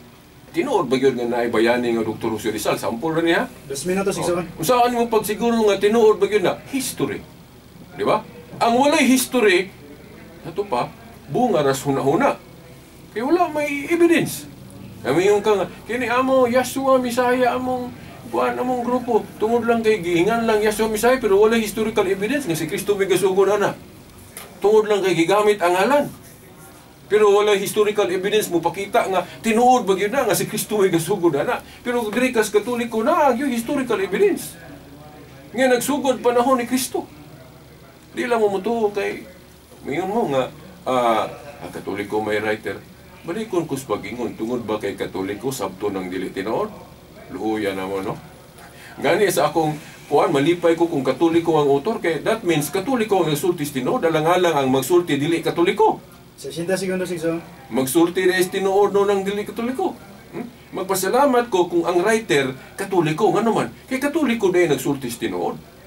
tinuod ba gyud nga naay bayani nga Dr. Jose Rizal, sample ra niya. 2 minutos, igsoon. Kung saan mo pagsiguro nga tinuod ba gyud na history. Di ba? Ang walay history, ato pa, bunga ras huna-huna. Kaya wala may evidence. Kami yung ka nga, kini amo, Yahshua Messiah among buwan among grupo. Tungod lang kay gihingan lang Yahshua Messiah, pero wala historical evidence nga si Kristo may gasugod ana. Tungod lang kay gigamit ang ngalan. Pero wala historical evidence mo pakita nga tinuod ba gyud na nga si Kristo may gasugod ana. Pero diri kas Katoliko na yung historical evidence nga nagsugod panahon ni Kristo. Di lang mo mutuo kay mayon mo nga ang Katoliko may writer. Balikon ko sa pag-ingon, tungod ba kay Katoliko sabto ng dili tinuod? Luhuya na mo, no? Gani sa akong kuan malipay ko kung Katoliko ang author kay that means Katoliko ang nagsulti tinuod, alang-alang ang magsulti dili Katoliko. 60 segundos, Igsoon. Magsulti na is tinuod no ng dili Katoliko. Magpasalamat ko kung ang writer Katoliko, ngano man kay Katoliko day nagsulti tinuod.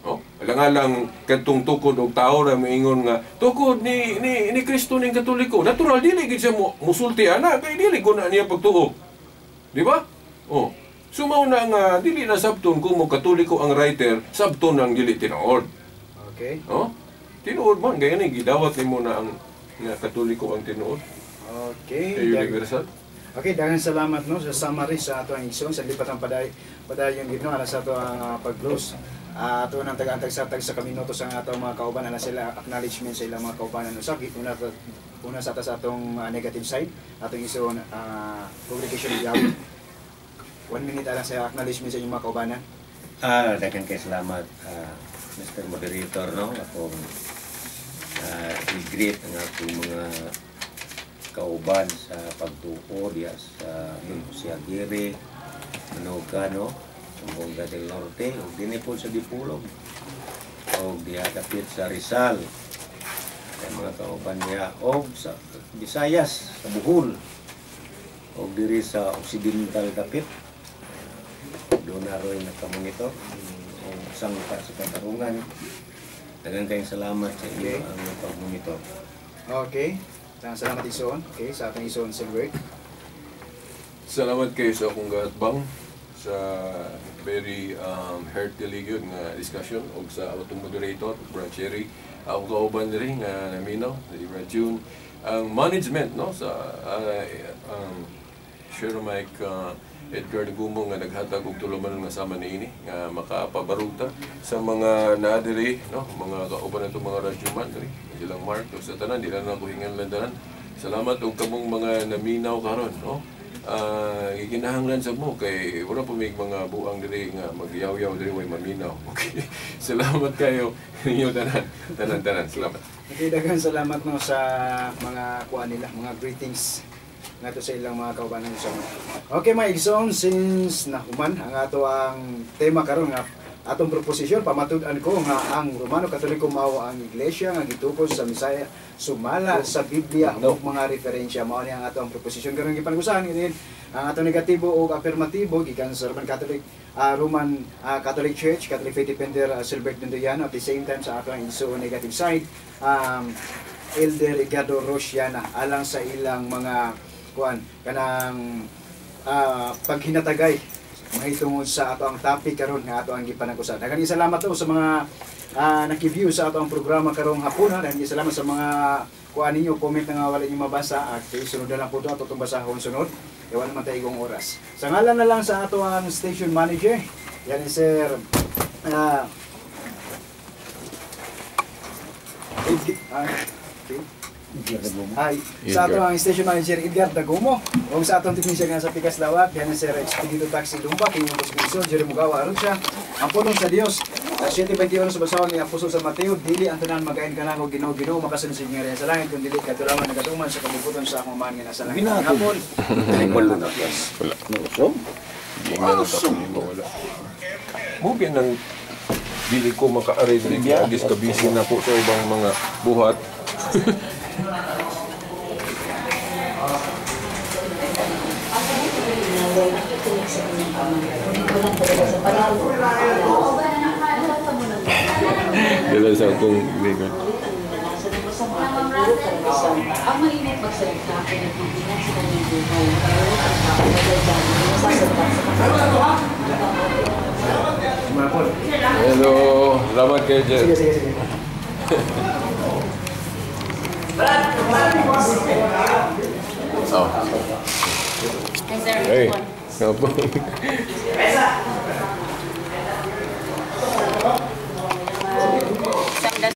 Oh, alang-alang kadtong tukod og tao ra moingon nga tukod ni ni ni Kristo ning Katoliko. Natural dili gid siya musulti ana kay dili ko na niya pagtuo. Di ba? Oh. So mao na nga dili na sabton kung mo Katoliko ang writer, sabton ang dili tinuod. Okay. Oh? Tinuod man gaya ni gidawat nimo na ang nga Katoliko ang tinuod. Okay. Kay universal. Okay, daghang salamat no sa summary sa ato ang igsoon sa lipat ang padayon gid no alas sa ato ang pag-close. Ato nang taga-antag sa tag sa kaminuto sa atong mga kauban na sila acknowledgement sa ilang mga kaubanan no sa una sa sa atong negative side atong igsoon congregation of 1 minute alang sa acknowledgement sa inyong mga kaubanan. Daghang kay salamat Mr. Moderator no, akong i-greet ang akong mga kauban sa pagtuo diya sa Don Jose Aguirre, Manoga no, Zamboanga del Norte, ug dinhi po sa Dipolog, og diha dapit sa Rizal, kay mga kauban niya, og sa Visayas, sa Bohol, og diri sa Occidental dapit, doon na ro'y nakamonitor, og sangka sa katarungan. Daghang kayong salamat sa inyo ang pagmonitor. Okay. Salamat Ison. Okay, sa atong Ison Silver. Salamat kayo sa akong gaatbang sa very heartily gyud nga discussion og sa atong moderator Brad Cherry, akong kauban diri nga naminaw si Brad June, ang management no sa Sir Mike Edgar Nagumo nga naghatag og tulumanon nga sama niini nga makapabarugta sa mga naa diri no, mga kauban nato mga radyoman diri silang Mark ug sa tanan di na nako hinganlan tanan. Salamat og kamong mga naminaw karon no. Gikinahanglan sa mo kay wala pa may mga buang diri nga magyaw-yaw diri way maminaw. Okay. Salamat kayo ninyo tanan. Tanan salamat. Okay, daghang salamat no sa mga kuan nila, mga greetings ngadto sa ilang mga kaubanan sa. Okay mga igsoon, since nahuman ang ato ang tema karon nga atong proposisyon, pamatud-an ko nga ang Romano Katoliko mao ang iglesia nga gitukod sa Misaya sumala sa Biblia ug mga referensya. Mao ni ang atong proposisyon karon gipangusahan din ang atong negatibo ug afirmatibo gikan sa Roman Catholic Roman Catholic Church, Catholic Faith Defender Silbert Dondoyano, at the same time sa atong igsoon negative side Elder Edgardo Rosiana alang sa ilang mga kuan kanang paghinatagay mahitungod sa ato ang topic karon nga ato ang gipanag-usapan. Daghang salamat to sa mga naki-view sa ato ang programa karong hapon. Daghang salamat sa mga kuan ninyo comment nga wala ninyo mabasa at sunod na lang po to ato itong basahon sunod. Iwan naman tayo igong oras. Sa ngalan na lang sa ato ang station manager, yan ni Sir Ay, sa ato ang station manager Edgar Dagomo, o sa atong technician nga sa Pikas Lawak, yan si Sir Expedito Taxi Lumba, King Bus Jerry Mugawa Arucha, ang pulong sa Dios, 7:21 sa basahon ni Apostol San Mateo, dili ang tanan magain ka nako Ginoo, Ginoo makasunod sa inyo sa langit, kun dili katulaman nagatuman sa kabubuton sa akong amahan nga nasa langit. Hapon. Wala. Wala. Mugin ang dili ko makaari dili agis kabisi na po sa ubang mga buhat. Dala sa akong likod. Ang mainit magsalita ay nag-iingat sa kanyang buhay. Ang tao na sa Hello, salamat kayo, Jeff. Sige, sige, sige. Oh. Hey, no.